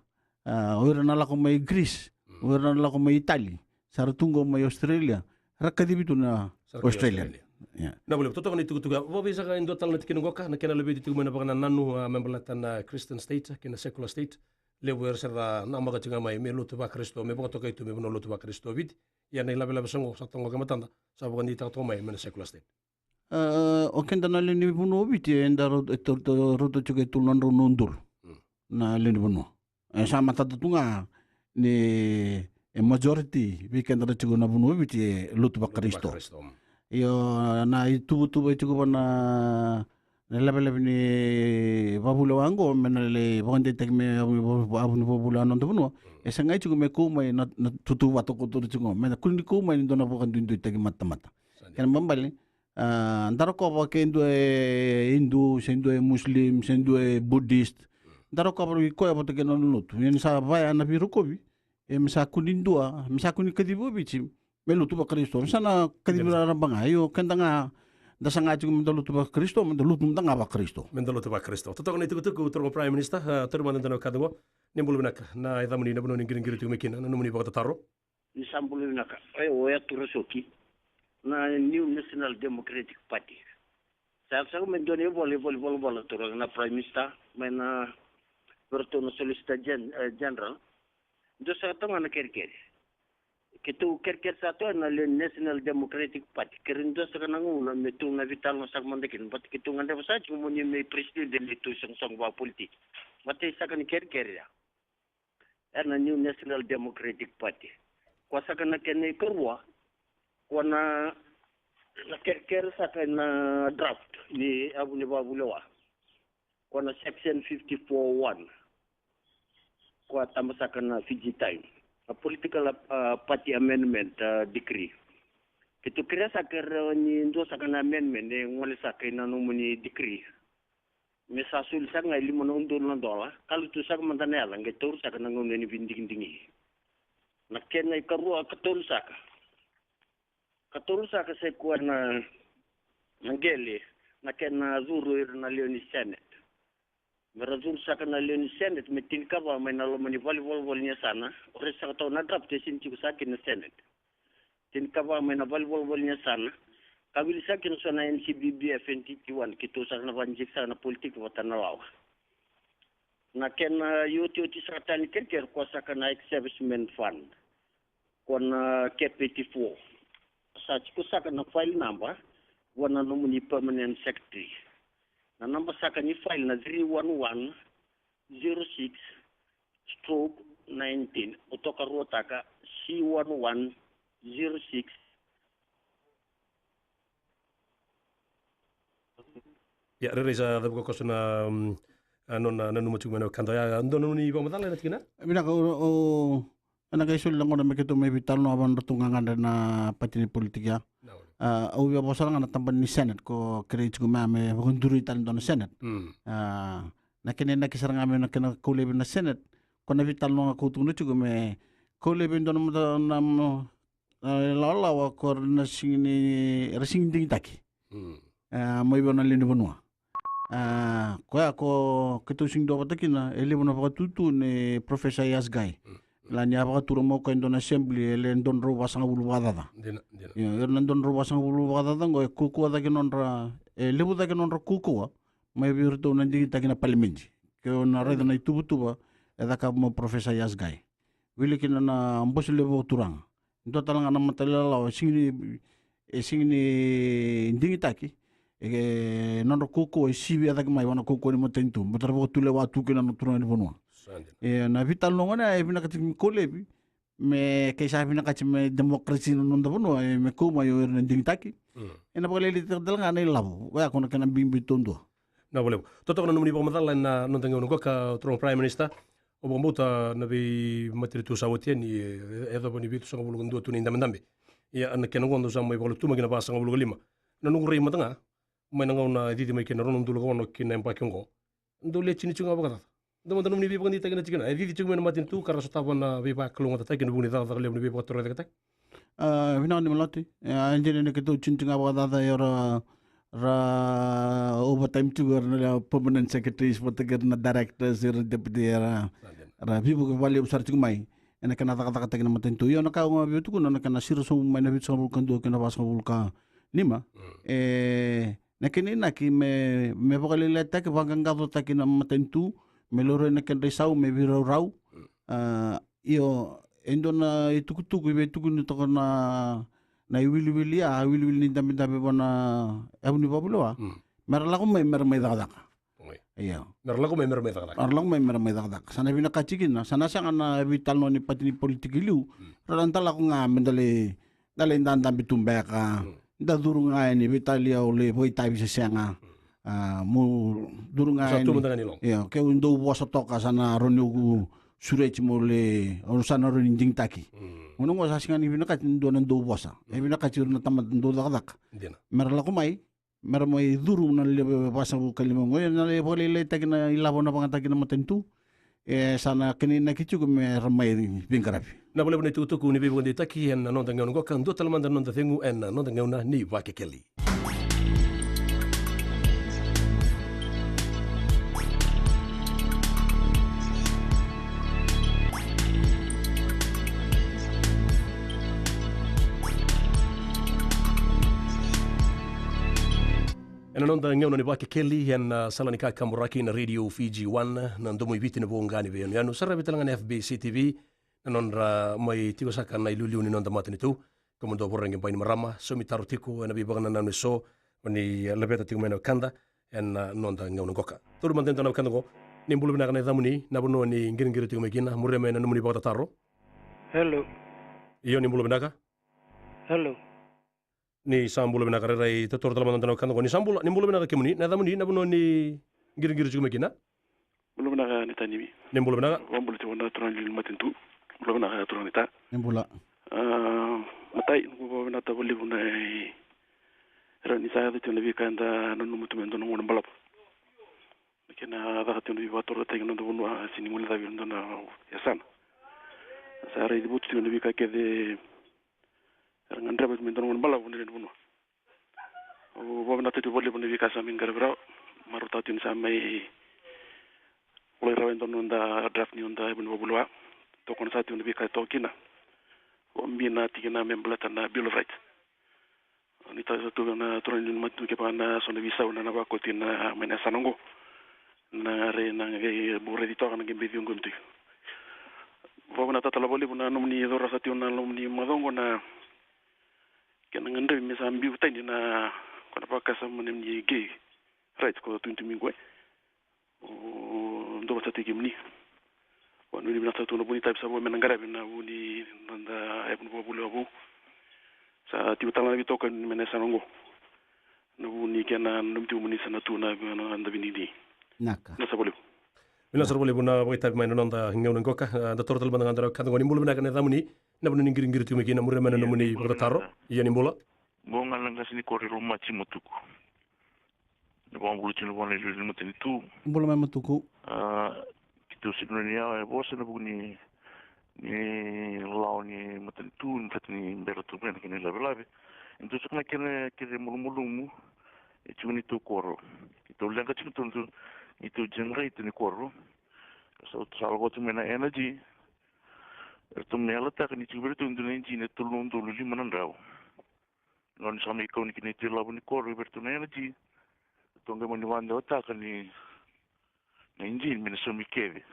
a, o ira na lako mai Greece, mm, o ira na lako mai Italy, sa ra tu qo mai Australia, ra kacivi tu na Australian. Sa ra kai Australia. Io. Na vale, totoka na itukutuku ya. Vakaevei saka e dua tale na tikina qoka, na kena laveti tiko mai na vakanananu, a, me baleta na Christian state kei na secular state. Levu era se ra namaka tiko ga mai me lotu vaKarisito, me vakatokai tu me vanua lotu vaKarisito o Viti. Ia na ilavelave sa qo sa toka qo e matada, sa vakadeitaka toka mai me na secular state. A, o keda na lewe ni vanua o Viti, eda rau-, e tou-, tou-, rauta tiko e tolu na drau na udolu. Mm. Na lewe ni vanua. E sa matata tu ga ni e majority vei keda na tiko na vanua o Viti e lotu vaKarisito. Lotu vaKarisito, mm. Io, na ituvatuva e tiko va na, na leveleve ni vakavulewa qo, me na lai vakadeitaki me yavu ni va-, yavu ni vakavulewa na noda vanua. Mm. E sagai tiko me kau mai na, na tutu vata koto tiko, me na kua ni kau mai ni dua na vakaduiduitaki matamata. Sa dina. Kena ibalebale, a, da rokova ke dua e Hindu, se dua e Muslim, se dua e Buddhist. Mm. Da rokova i koya vata kei na nona lotu. Ia ni sa vaya na veirokovi, e me sa kua ni dua, me sa kua ni kacivi o Viti me lotu vaKarisito. Me sa na kacivi raraba ga. Io, keda ga da saga tiko me da lotu vaKarisito, me da lotu mada ga vaKarisito. Me da lotu vaKarisito. Totoka na itukutuku, turaga Prime Minister, a, tauri mada na wekada qo. Ni bula vinaka, na yacamuni, na vanua ni qiriqiri tiko mai kina, na nomuni vakatataro. Ni sa bula vinaka. E, o Yatu Rasoki, na New National Democratic Party. Sa yaco saka me dua na ivola, ivola, ivola, ivola, turaga na Prime Minister, mai na vei iratou na Solicitor Gen-, e, General. Dua saka toka ga na kerekere. Keitou kerekere saka toka na lewe ni National Democratic Party. Kere dua saka na gauna me tou na veitalanoa saka mada kina. Baleta keitou gadreva saka tiko mo ni me president ena neitou soqosoqo vakapolitiki. Matai saka ni kerekere ya. Ena New National Democratic Party. Koya saka na kena ikarua, koya na, na kerekere saka na draft ni yavu ni vakavulewa. Koya na section fifty-four one. Koya taba saka na Fiji Times. A political, a, party amendment, a, decree. Keitou kerea saka e rawa ni dua saka na amendment e gole saka ina nomuni decree. Me sa soli saka ga e lima na udolu na dola, kalu tu saka mada na yaca, qai tauri saka na gauna ni veidigidigi. Na kena ikarua katolu saka. Katolu saka sai koya na, na qele, na kena curu ira na lewe ni Senate. Me ra curu saka na lewe ni Senate me tinikava mai na loma ni valenivolavola ni yasana. O ira saka toka na draft e sini tiko saka kina Senate. Tinikava mai na valenivolavola ni yasana. Ka wili saka kina so na N C B B F, N T T one, keitou saka na vanijiki saka na politiki vata na lawa. Na kena iotioti saka tani kerekere ko saka na ex-servicemen fund. Ko na K P T four. Sa tiko saka na file number vua na nomuni permanent secretary. Na naba saka ni file na three one one zero six stroke nineteen. Au tokaruataka, C one one zero six. Ia, rairai sa cavuka koso na, mm, a, nona nanuma tiko mai na wekada. Ia, dua na nomuni vakamacala ena tikina? Vinaka, o, o, ena qai soli na gauna me keitou mai veitalanoa vua na nodratou gagadre na pati ni politiki ya. Na, o. A, au via vosa ga na tabana ni Senate ko kerei tiko me, me vakaduri tale dua na Senate. Mm. A, na kena inaki sara ga me na kena kau laivi na Senate, ko na veitalanoa ga kau tukuna tiko me kau laivi dua na mata-, na, e, lawalawa ko ra na sigi ni, era sigi ni digitaki. Mm. E, mai vei na lewe ni vanua. E, koya ko keitou sigi duavata kina, e levu na vakatutu nei Professor Yasgai. Mm. La ni a vakatura mai o koya e dua na assembly, e le dua na drau vasagavulu vakacaca. Dina, dina. Io, era na dua na drau vasagavulu vakacaca qo, e kaukauwa cake nodra, e levu cake nodra kaukauwa mai vei iratou na digitaki na palimedi. Ke o na raica na ituvatuva e cakava mai o Professor Yasgai. Wili kina na Bose Levu Vakaturaga. Dua tale ga na mata ni lalawa e sigi ni, e sigi ni digitaki, e nodra kaukauwa e sivia cake mai vua na kaukauwa ni matanitu, baleta ra vakatulewa tu kina na turaga ni vanua. Sa dina. E na veitalanoa gona e vinakati me kau laivi, me ke sa vinakati me democracy na noda vanua, e me kau mai o ira na digitaki. Mm. E na vakalailaitaka tale ga na ilavo, oya ko na kena bibi taudua. Na vakalevu. Totoka na nomuni vakamacala ena noda gauna qoka, turaga Prime Minister. Au vakabauta na veimatanitu sa oti yani, e, e yacova ni vitusagavulu ka dua tu na idabedabe. Ia, na kena qo dou sa mai vakalutumaki na vasagavulu ka lima. Na noqu rai mada ga, mai na gauna e cici mai kina na rua na udolu ka ono ki na yabaki oqo, dou le tini tiko ga vakacaca. Dou mada nomuni veivakadeitaki na tikina. E cici tiko mai na matanitu ka ra sotava na veivakalougatataki ena vuku ni cakacaka levu ni veivakatorocaketaki. A, vinaka ni maloti. E, a, e dina ni keitou tini tiko ga vakacaca, e, o ra, ra overtime tiko, era na permanent secretaries vata kei ira na directors, ira deputy, era, ra veivuke vakalevu sara tiko mai ena kena cakacakataki na matanitu. Io, na ka au ga via tukuna, na kena siro sobu mai na vitusagavulu ka dua kei na vasagavulu ka lima. Mm. E, na kena inaki me, me vakalailaitaki, vaqaqacotaki na matanitu, me laurai na kedra isau me veiraurau. Mm. A, io, e dua na itukutuku e veitukuni toka na, na iwiliwili, a, iwiliwili ni dabedabe vua na yavu ni vakavulewa. Mm. Me ra lako mai, me ra mai cakacaka. Oi. Io. Me ra lako mai, me ra mai cakacaka. Me ra lako mai, me ra mai cakacaka. Sa na vinakati kina, sa na sega na veitalanoa ni pati ni politiki liu. Mm. Ra na da lako ga me da lai, da lai dadabe tu beka. Mm. Da curu ga yani, veitalia au lai vakaitavi se sega. Mm. A, mo curu ga yani. Sa tu mada ga ni logo. Io, keu dau vosa toka sa na rawa niu sureti mo lai, au sa na rawa ni digitaki. Mm. Gauna qo sa sega ni vinakati ni dua na dau vosa. E vinakati ira na tamata dau cakacaka. Dina. Me ra lako mai, me ra mai curu na lewe vasagavulu ka lima qo, e na lai vakalailaitaki na ilavo na vagataki na matanitu. E sa na kena inaki tiko me ra mai veiqaravi. Na vakalevu na itukutuku ni veivakadeitaki ena noda gauna qoka, dua tale mada na noda cegu ena noda gauna ni Vakekeli. Ena noda gauna ni Vakekeli ena sala ni kakaburaki na Radio Fiji One, na domo i Viti, na voqa ni veiyanuyanu, saravi tale ga na F B C T V, na nodra mai tiko saka na iliuliu ni noda matanitu. Kemudou vakarorogo, Bainimarama, saumi taro tiko ena veivakanananu eso o ni laveta tiko mai na wekada ena noda gauna qoka. Tauri mada e dua na wekada qo. Ni bula vinaka, na yacamuni, na vanua ni qiriqiri tiko mai kina, muria mai na nomuni vakatataro. Hello. Io, ni bula vinaka. Hello. Ni sa bula vinaka, rairai taura tale mada na wekada qo. Ni sa bula, ni bula vinaka kemuni, na yacamuni, na vanua ni qiriqiri tiko mai kina. Bula vinaka ni ta Nimi. Ni bula vinaka. Vakabula tiko na turaga ni matanitu. Bula vinaka turaga ni ta. Ni bula. A, matai, noqu vakavinavinaka vakalevu na i, era ni sa yaco tiko na veika eda nanuma tu me dua na gauna balavu. Na kena caka tiko na veivakatorocaketaki na noda vanua, a, sini guilecavi ena dua na yasana. Sa raici votu tiko na veika kece era gadreva me dua na gauna balavu na lewe ni vanua. Au vakavinavinaka tiko vakalevu na veika sa mai qaravi rawa. Marautaka tiko ni sa mai volai rawa e dua na noda draft ni noda yavu ni vakavulewa. Tokona sa tiko na veika e toka kina. Vakabibitaka tiko na me baleta na Bill of Rights. Ni tau sa tu na turaga ni matanitu kevaka na so na veisau na na vakoti na mai na yasana oqo. Na rai na qai bau raici toka na qai beci oqo e mutu. Vakavinavinaka tale vakalevu na nomuni cora sa tiko na nomuni macawa oqo na kena gadrevi me sa biu tani na ko na vakasama na nomuni gay rights ko tumitumi qo e. O dou vata tiko kemuni. Vakanuinui vinaka tu na vu ni tavi sa vo me na qaravi na vu ni noda yavu ni vakavulewa vou. Sa tiko tale na veitokani me na yasana oqo. Na vu ni kena nanumi tiko muni sa na tu na na da vinidini. Naka. Na sa valevu. Vinaka sara valevu na vakaitavi mai na noda gauna qoka. A, da toro tale mada ga da na ka da goni bula vinaka na yacamuni. Na vanua ni qiriqiri tiko mai kina, muria mai na nomuni vakatataro. Ia ni bula. Mo ga na qase ni koro i Lomaji Matuku. Na vakabula tiko na vua na iliuliu ni matanitu. Bula mai Matuku. A, keitou sega ni yawa e vosa na vuku ni, ni lawa ni matanitu, ni kati ni bera tu mai na kena ilavelave. E dua saka na kena kece malumalumu, e tiko ni tou koro. Keitou leqa tiko tou, tou, ni tou generator ni koro. Sa, sa lako tu mai na energy. Eratou me yalataka ni tiko vei iratou e dua na ijini e tolu na udolu lima na drau. Gauna sa mai kau ni kina i tu lavo ni koro vei iratou na energy. Ratou qai mani vakadewataka ni na ijini me na saumi kece.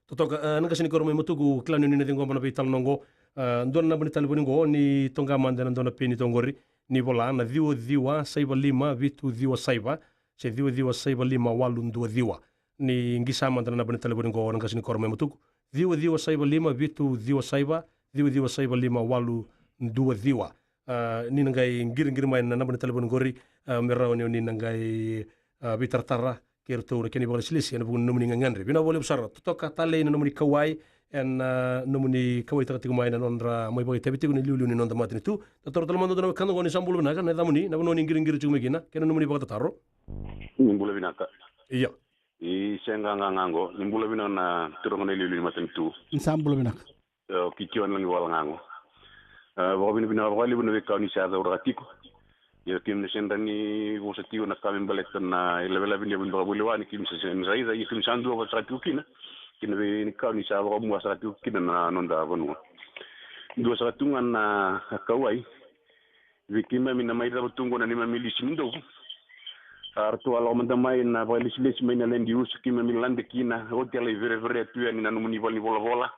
Totoka, e, na qase ni koro mai Matuku, kila ni o ni na ciqoma na veitalanoa oqo. E, dua na naba ni talevoni oqo, ni toqa mada ena dua na peni toqori, ni vola na ciwa ciwa saiva lima vitu ciwa saiva, se ciwa ciwa saiva lima walu dua ciwa. Ni qisa mada na naba ni talevoni oqo na qase ni koro mai Matuku. Ciwa ciwa saiva lima vitu ciwa saiva, ciwa ciwa saiva lima walu dua ciwa. A, ni na qai qiriqiri mai na naba ni talevoni qori, a, me rawa ni o ni na qai, a, veitaratara kei iratou na kena ivakalesilesi ena vuku ni nomuni gagadre. Vinaka vakalevu sara, totoka talei na nomuni kauwai, ena, a, nomuni kauwaitaka tiko mai na nodra mai vakaitavi tiko na iliuliu ni noda matanitu. Da toro tale mada na wekada oqo ni sa bula vinaka, na yacamuni, na vanua ni qiriqiri tiko mai kina, kei na nomuni vakatataro. Ni bula vinaka. Ia. I Seaqaqa ga qo, ni bula vinaka na turaga na iliuliu ni matanitu. Ni sa bula vinaka. Io, Kitione Lagivala ga qo. E, vakavinavinaka vakalevu na veika ni sa cauraka tiko. Ia keimami na sega ni vosa tiko na ka me baleta na ilavelave ni yavu ni vakavulewa ni keimami sa sega ni raica, ia keimami sa dua vata saka tiko kina. Kei na veika ni sa vakamua saka tiko kina na noda vanua. Dua saka tu ga na kauwai. Vei keimami na mai cava tu qo na neimami lisi ni dovu. A, ratou a lako mada mai na vakalesilesi mai na land use, keimami lade kina, oti a lai vereverea tu yani na nomuni valenivolavola.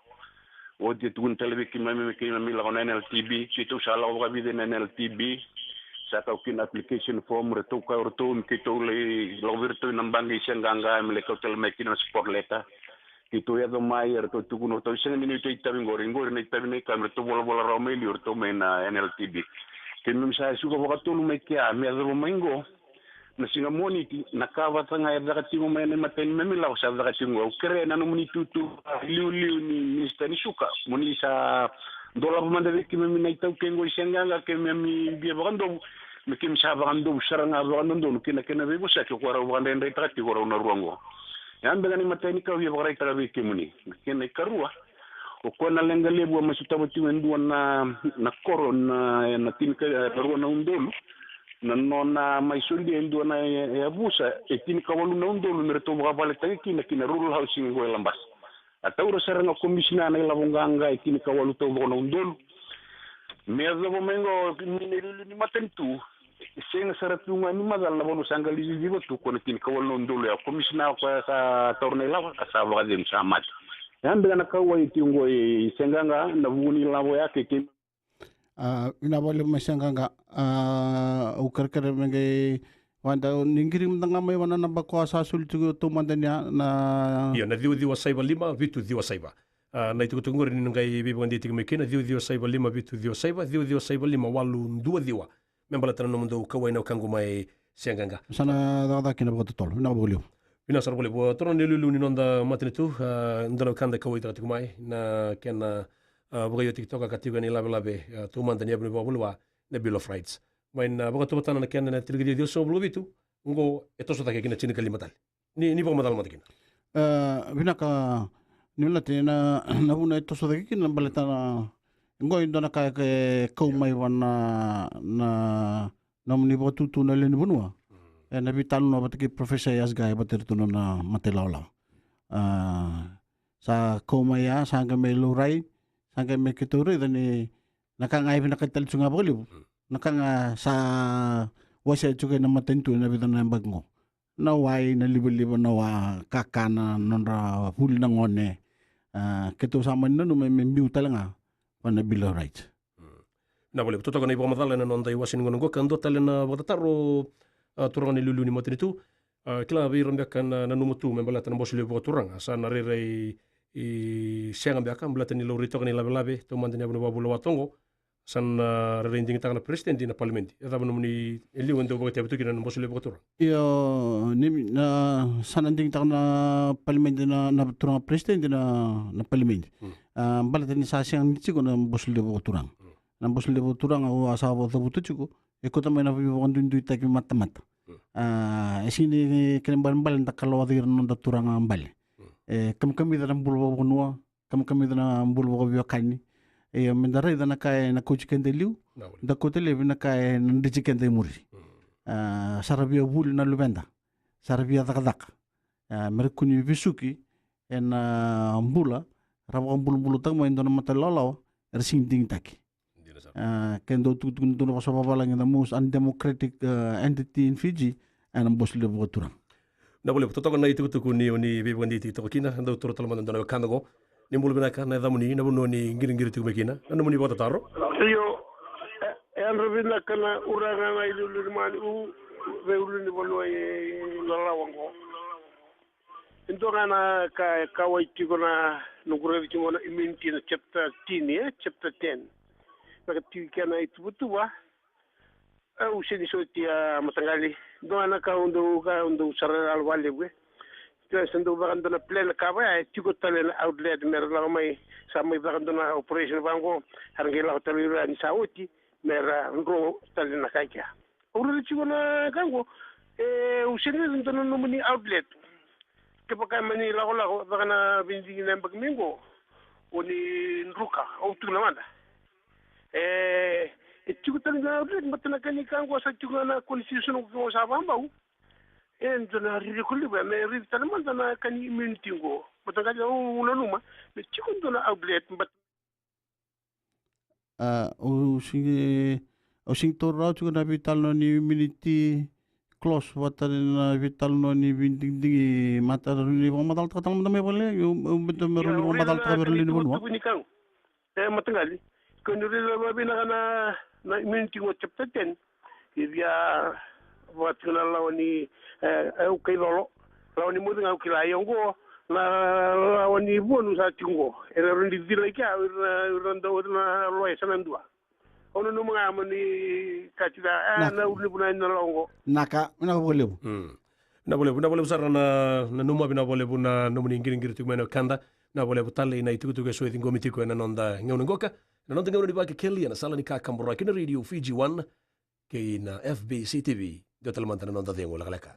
Oti e tukuni tale vei keimami me keimami lako na N L T B, keitou sa lako vakavica na N L T B. Sa kau kina application form, ratou kau ratou me keitou lai lako vei ratou na baqe i Seaqaqa me lai kau tale mai kina na support letter. Keitou yaco mai, eratou tukuna, ratou sega ni neitou itavi qori, qori na itavi nei ka me ratou volavola rawa mai liu, ratou mai na N L T B. Keimami sa suka vakatolu mai kea, me yacova mai qo na siga Moniti, na ka vata ga e caka tiko mai na imatai ni neimami lavo sa caka tiko qo. Au kerea na nomuni tutu, a, liuliu ni minisita ni suka, mo ni sa dolava mada vei keimami na itaukei qo i Seaqaqa, keimami via vakadovu, me keimami sa vakadovu sara ga vakadodonu kei na kena veivosaki o koya rau vakadraidraitaka tiko rau na rua qo. Ya beka na imatai ni ka au via vakaraitaka vei kemuni. Na kena ikarua, o koya na leqa levu a mai sotava tiko e dua na, na koro na, na tinika, e, rua na udolu. Na nona mai solia e dua na, e, yavusa e tinikawalu na udolu me ratou vakavaletaki kina ki na rural housing qo e Labasa. A taura sara ga o komisina na ilavo qaqa e tinikawalu taucoko na udolu. Me yacova mai qo ni na iliuliu ni matanitu. E sega sara tu ga ni macala na vanua sa qai lai ciciva tu ko na tinikawalu na udolu ya. Komisina o koya sa taura na ilavo, a sa vakacegu, sa mate. Ya beka na kauwai e tiko qo i Seaqaqa, na vuku ni lavo ya kei, kei. A, vinaka vakalevu mai Seaqaqa. A, au kerekere me qai vada ni qiri mada ga mai vua na naba ko a sa soli tiko taumada ni a na. Io, na ciwa ciwa saiva lima vitu ciwa saiva. A, na itukutuku qori ni na qai veivakadei tiko mai kina, ciwa ciwa saiva lima vitu ciwa saiva, ciwa ciwa saiva lima walu dua ciwa. Me baleta na nomudou kauwai na wekaqu mai Seaqaqa. Sa na cakacaka kina vakatotolo. Vinaka vakalevu. Vinaka sara vakalevu. Toro na iliuliu ni noda matanitu, a, dua na wekada kauwaitaka tiko mai na kena, a, vakaioti tiko ka tiko ena ilavelave, a, taumada ni yavu ni vakavulewa, na Bill of Rights. Mai na vakatauvatana na kena na tini ka ciwa ciwa sagavulu ka vitu, oqo e toso cake ki na tini ka lima tale. Ni, ni vakamacala mada kina. E, vinaka, ni vinaka na, na vuna e toso cake kina baleta na, oqo e dua na ka e kau mai vua na, na nomuni vakatutu na lewe ni vanua. Ena veitalanoa vata kei Professor Yasgaya vata iratou na nona matailawalawa. A, sa kau mai ya, sa qai mai laurai, sa qai mai keitou raica ni na ka ga e vinakati tale tiko ga vakalevu. Na ka ga sa wasea tiko ena matanitu ena vica na yabaki qo. Na wai, na livaliva, na wa kakana, nodra vuli na gone. A, keitou sa mani nanuma me biu tale ga vua na Bill of Rights. Na vale, totoka na ivakamacala ena noda iwase ni gauna qo, ka dua tale na vakatataro, a, turaga na iliuliu ni matanitu. A, kila vei ira beka na nanuma tu me baleta na Bose Levu Vakaturaga, sa na rairai sega beka baleta ni laurai toka na ilavelave, taumada ni yavu ni vakavula wa toqo, sa na rairai digitaka na peresitedi na palimedi. E cava nomuni, e liu e dau vakaitavi tu kina na Bose Levu Vakaturaga? Io, ni, na, sa na digitaka na palimedi na, na turaga peresitedi na, na palimedi. A, baleta ni sa sega ni tiko na Bose Levu Vakaturaga. Na Bose Levu Vakaturaga au a sa vakacavuta tiko, e kauta mai na veivakaduiduitaki matamata. A, e sega ni kena ibalebale da kalougata ira na noda turaga bale. E kamikamica na bula vakavanua, kamikamica na bula vakaveiwekani. Ia me da raica na ka ena kauti keda e liu, da kauta laivi na ka ena dreti keda e muri. A, sa ra via vuli na luveda, sa ra via cakacaka. A, me ra kua ni vesuki ena bula, ra vakabulabulataka mai e dua na matailawalawa era sega ni digitaki. A, ke dau tukutuku ni dua na vosa vavalagi, the most undemocratic, a, entity in Fiji, ena Bose Levu Vakaturaga. Na vale, totoka na itukutuku ni, ni veivakadeitaki toka kina, dau toro tale mada dua na wekada qo. Ni bula vinaka, na yacamuni, na vanua ni qiriqiri tiko mai kina, na nomuni vakatataro? Io, e, e yadra vinaka na uraga na iliuliu ni mani u, veiulunivanua e Lalawa qo. E dua ga na ka e kauwai tiko na noqu raica tiko na immunity na chapter ten, e, chapter ten. Na ka tiko kina na ituvatuva. Au sega ni soti, a, mataqali. Dua ga na ka au dau, ka au dau sara yalo vakalevu, e. Ke sa dau vaka dua na plan ka vaya, e tiko tale na outlet me ra lako mai, sa mai vaka dua na operation vaqo, era qai lako tale ira ni sa oti, me ra dro tale na ka kea. Au raica tiko na ka qo, e, au sega ni raica dua na nomuni outlet. Kevaka mani lakolako, vaka na veidigi na yabaki mai qo, o ni druka, au tukuna mada. E, e tiko tale na outlet, baleta na ka ni ka qo sa tiko ga na constitution qo sa vakabau. E dua na ririko levu ya, me raici tale mada na ka ni immunity qo. Baleta ga au nanuma me tiko dua na outlet, baleta A, au sega, au sega ni taura rawa tiko na veitalanoa ni immunity clause vata na veitalanoa ni veidigidigi mata, rawa ni vakamacalataka tale mada mai vakalailai, au, au beta me rawa ni vakamacalataka vei ira na lewe ni vanua. E, mataqali, kau ni raica vakavinaka na, na immunity qo chapter ten. E via vaka tiko na lawa ni, e, au kai colo. Lawa ni moce ga au kila, ia oqo na lawa ni vonu sa tiko oqo. Era rawa ni cila i kea o ira na, o ira na dau, o ira na loya sa na dua. Au nanuma ga mo ni kati ca, e, na ulunivanua ni lawa oqo. Naka, vinaka vakalevu. Vinaka vakalevu, vinaka vakalevu sara na, na nomu, vinaka vakalevu na nomuni qiriqiri tiko mai na wekada. Vinaka vakalevu tale na itukutuku e so e ciqomi tiko ena noda gauna qoka. Na noda gauna ni Vakekeli ena sala ni kakaburaki na Radio Fiji One kei na F B C T V. Dua tale mada na noda cegu lekaleka.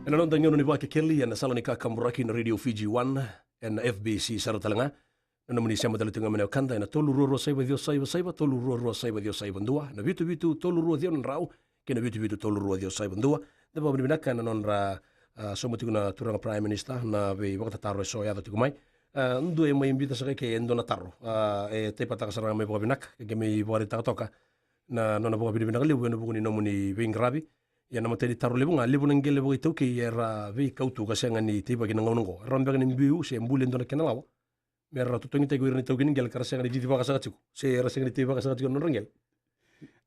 Ena noda gauna ni Vakekeli ena sala ni kakaburaki na Radio Fiji One, ena F B C sara tale ga. Na nomuni sema tale tu ga mai na wekada ena tolu rua rua saiva ciwa saiva saiva, tolu rua rua saiva ciwa saiva dua, na vitu vitu tolu rua ciwa na drau, kei na vitu vitu tolu rua ciwa saiva dua. Da vakavinavinaka ena nodra, a, sauma tiko na turaga Prime Minister na veivakatataro e so e yaco tiko mai. A, dua e mai biuta saka eke e dua na taro. A, e taipataka sara ga mai vakavinaka, ke mai vakaraitaka toka na nona vakavinavinaka levu ena vuku ni nomuni veiqaravi. Ia na imatai ni taro levu ga, levu na qele vakaitaukei era veikau tu ka sega ni teivaki na gauna oqo. Era beka ni biu se buli e dua na kena lawa me ra totogitaki o ira na itaukei ni qele ka ra sega ni cicivaka saka tiko, se ra sega ni teivaka saka tiko na nodra qele.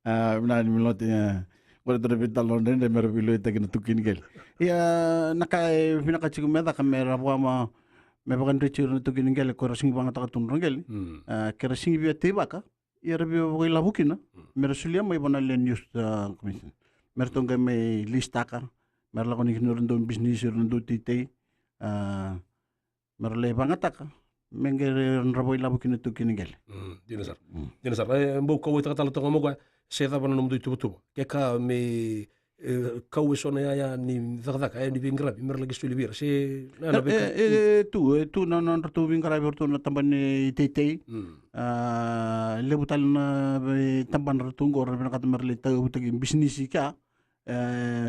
A, vinaka ni Milote, e, qori dua na veitalanoa dredre me ra veiloitaki na itaukei ni qele. Ia, na ka e vinaka tiko me caka me ra vaka ma, me vakadreti ira na itaukei ni qele ko ira sega ni vagataka tu na nodra qele. A, ke ra sega ni via teivaka, ia ra via vakailavo kina me ra solia mai vua na Land Use, a, Commission. Me ratou qai mai list-taka, me ra lako ni kina o ira na dau bisinisi, o ira na dau teitei, a, me ra lai vagataka me qai ra vakailavo kina na itaukei ni qele. Dina sara. Dina sara. E bau kauwaitaka tale toka mai o koya. Se cava na nomudou ituvatuva? Ke ka me, e, kau eso na yaya ni cakacaka, yaya ni veiqaravi, me ra laki soli vei ira. Se na, na veika e, e, e tu, e tu na, na nodratou veiqaravi o ratou na tabana ni teitei. Mm. A, levu tale na veitabana ratou qo, ra vinakata me ra lai tauyavutaki bisinisi kea. E,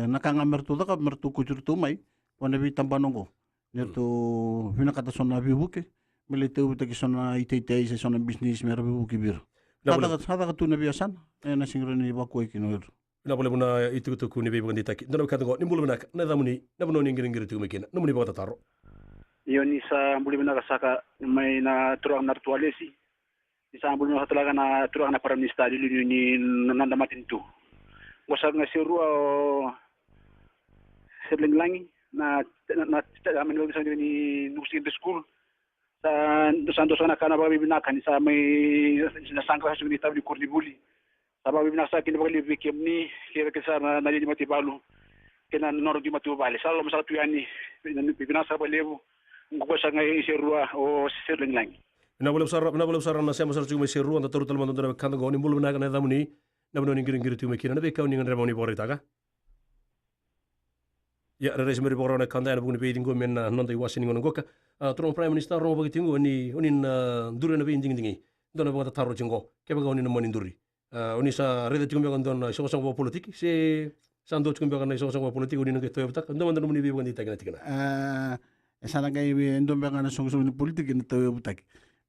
na ka ga me ratou cakava, me ratou kauti ratou mai vua na veitabana oqo. Ni ratou vinakata so na veivuke me lai tauyavutaki so na iteitei se so na bisinisi me ra veivuke vei ira. Sa caka, sa caka tu na veiyasana e na sega ni rawa ni vakuai kina o ira. Vinaka vakalevu na itukutuku ni veivakadeitaki. Dua na wekada oqo, ni bula vinaka, na yacamuni, na vanua ni qiriqiri tiko mai kina, nomuni vakatataro. Io, ni sa bula vinaka saka mai na turaga na Ratu Alesi. Ni sa bula vinaka saka tale ga na turaga na Prime Minister, liuliu ni noda matanitu. Qo saka ga se rua o Sere Lagilagi, na, na, na, na, na, ni Nuku Secondary School. Sa, sa dua saka na ka na vakavinavinaka ni sa mai, na saqa saka ni tavi ni koronivuli. Sa vakavinavinaka saka kina vakalevu vei kemuni, kei ira kece sara na, na lewe ni mataivalu, kei na nodra dui matavuvale. Sa loloma saka tu yani, vinaka saka vakalevu. Qo saka ga i se rua o Sere Lagilagi. Vinaka vakalevu sara, vinaka vakalevu sara na sema sara tiko mai se rua, da taura tale mada dua na wekada qo, ni bula vinaka, na yacamuni, na vanua ni qiriqiri tiko mai kina, na veika o ni gadreva mo ni vakaraitaka. Ia, rairai se bera ni vakarau na wekada ena vuku ni veiqo me na noda iwase ni gauna qoka. A, turaga Prime Minister, rogo vaka tiko qo ni o ni na duri ena veidigidigi. Dua na vakatataro tiko qo, kevaka o ni na mani duri. A, o ni sa raica tiko beka dua na isoqosoqo vakapolitiki, se sa dua tiko beka na isoqosoqo vakapolitiki o ni na qai tauyavutaka? Dua mada nomuni veivakadeitaki na tikina. A, e sa na qai vei e dua beka na isoqosoqo ni politiki na tauyavutaki.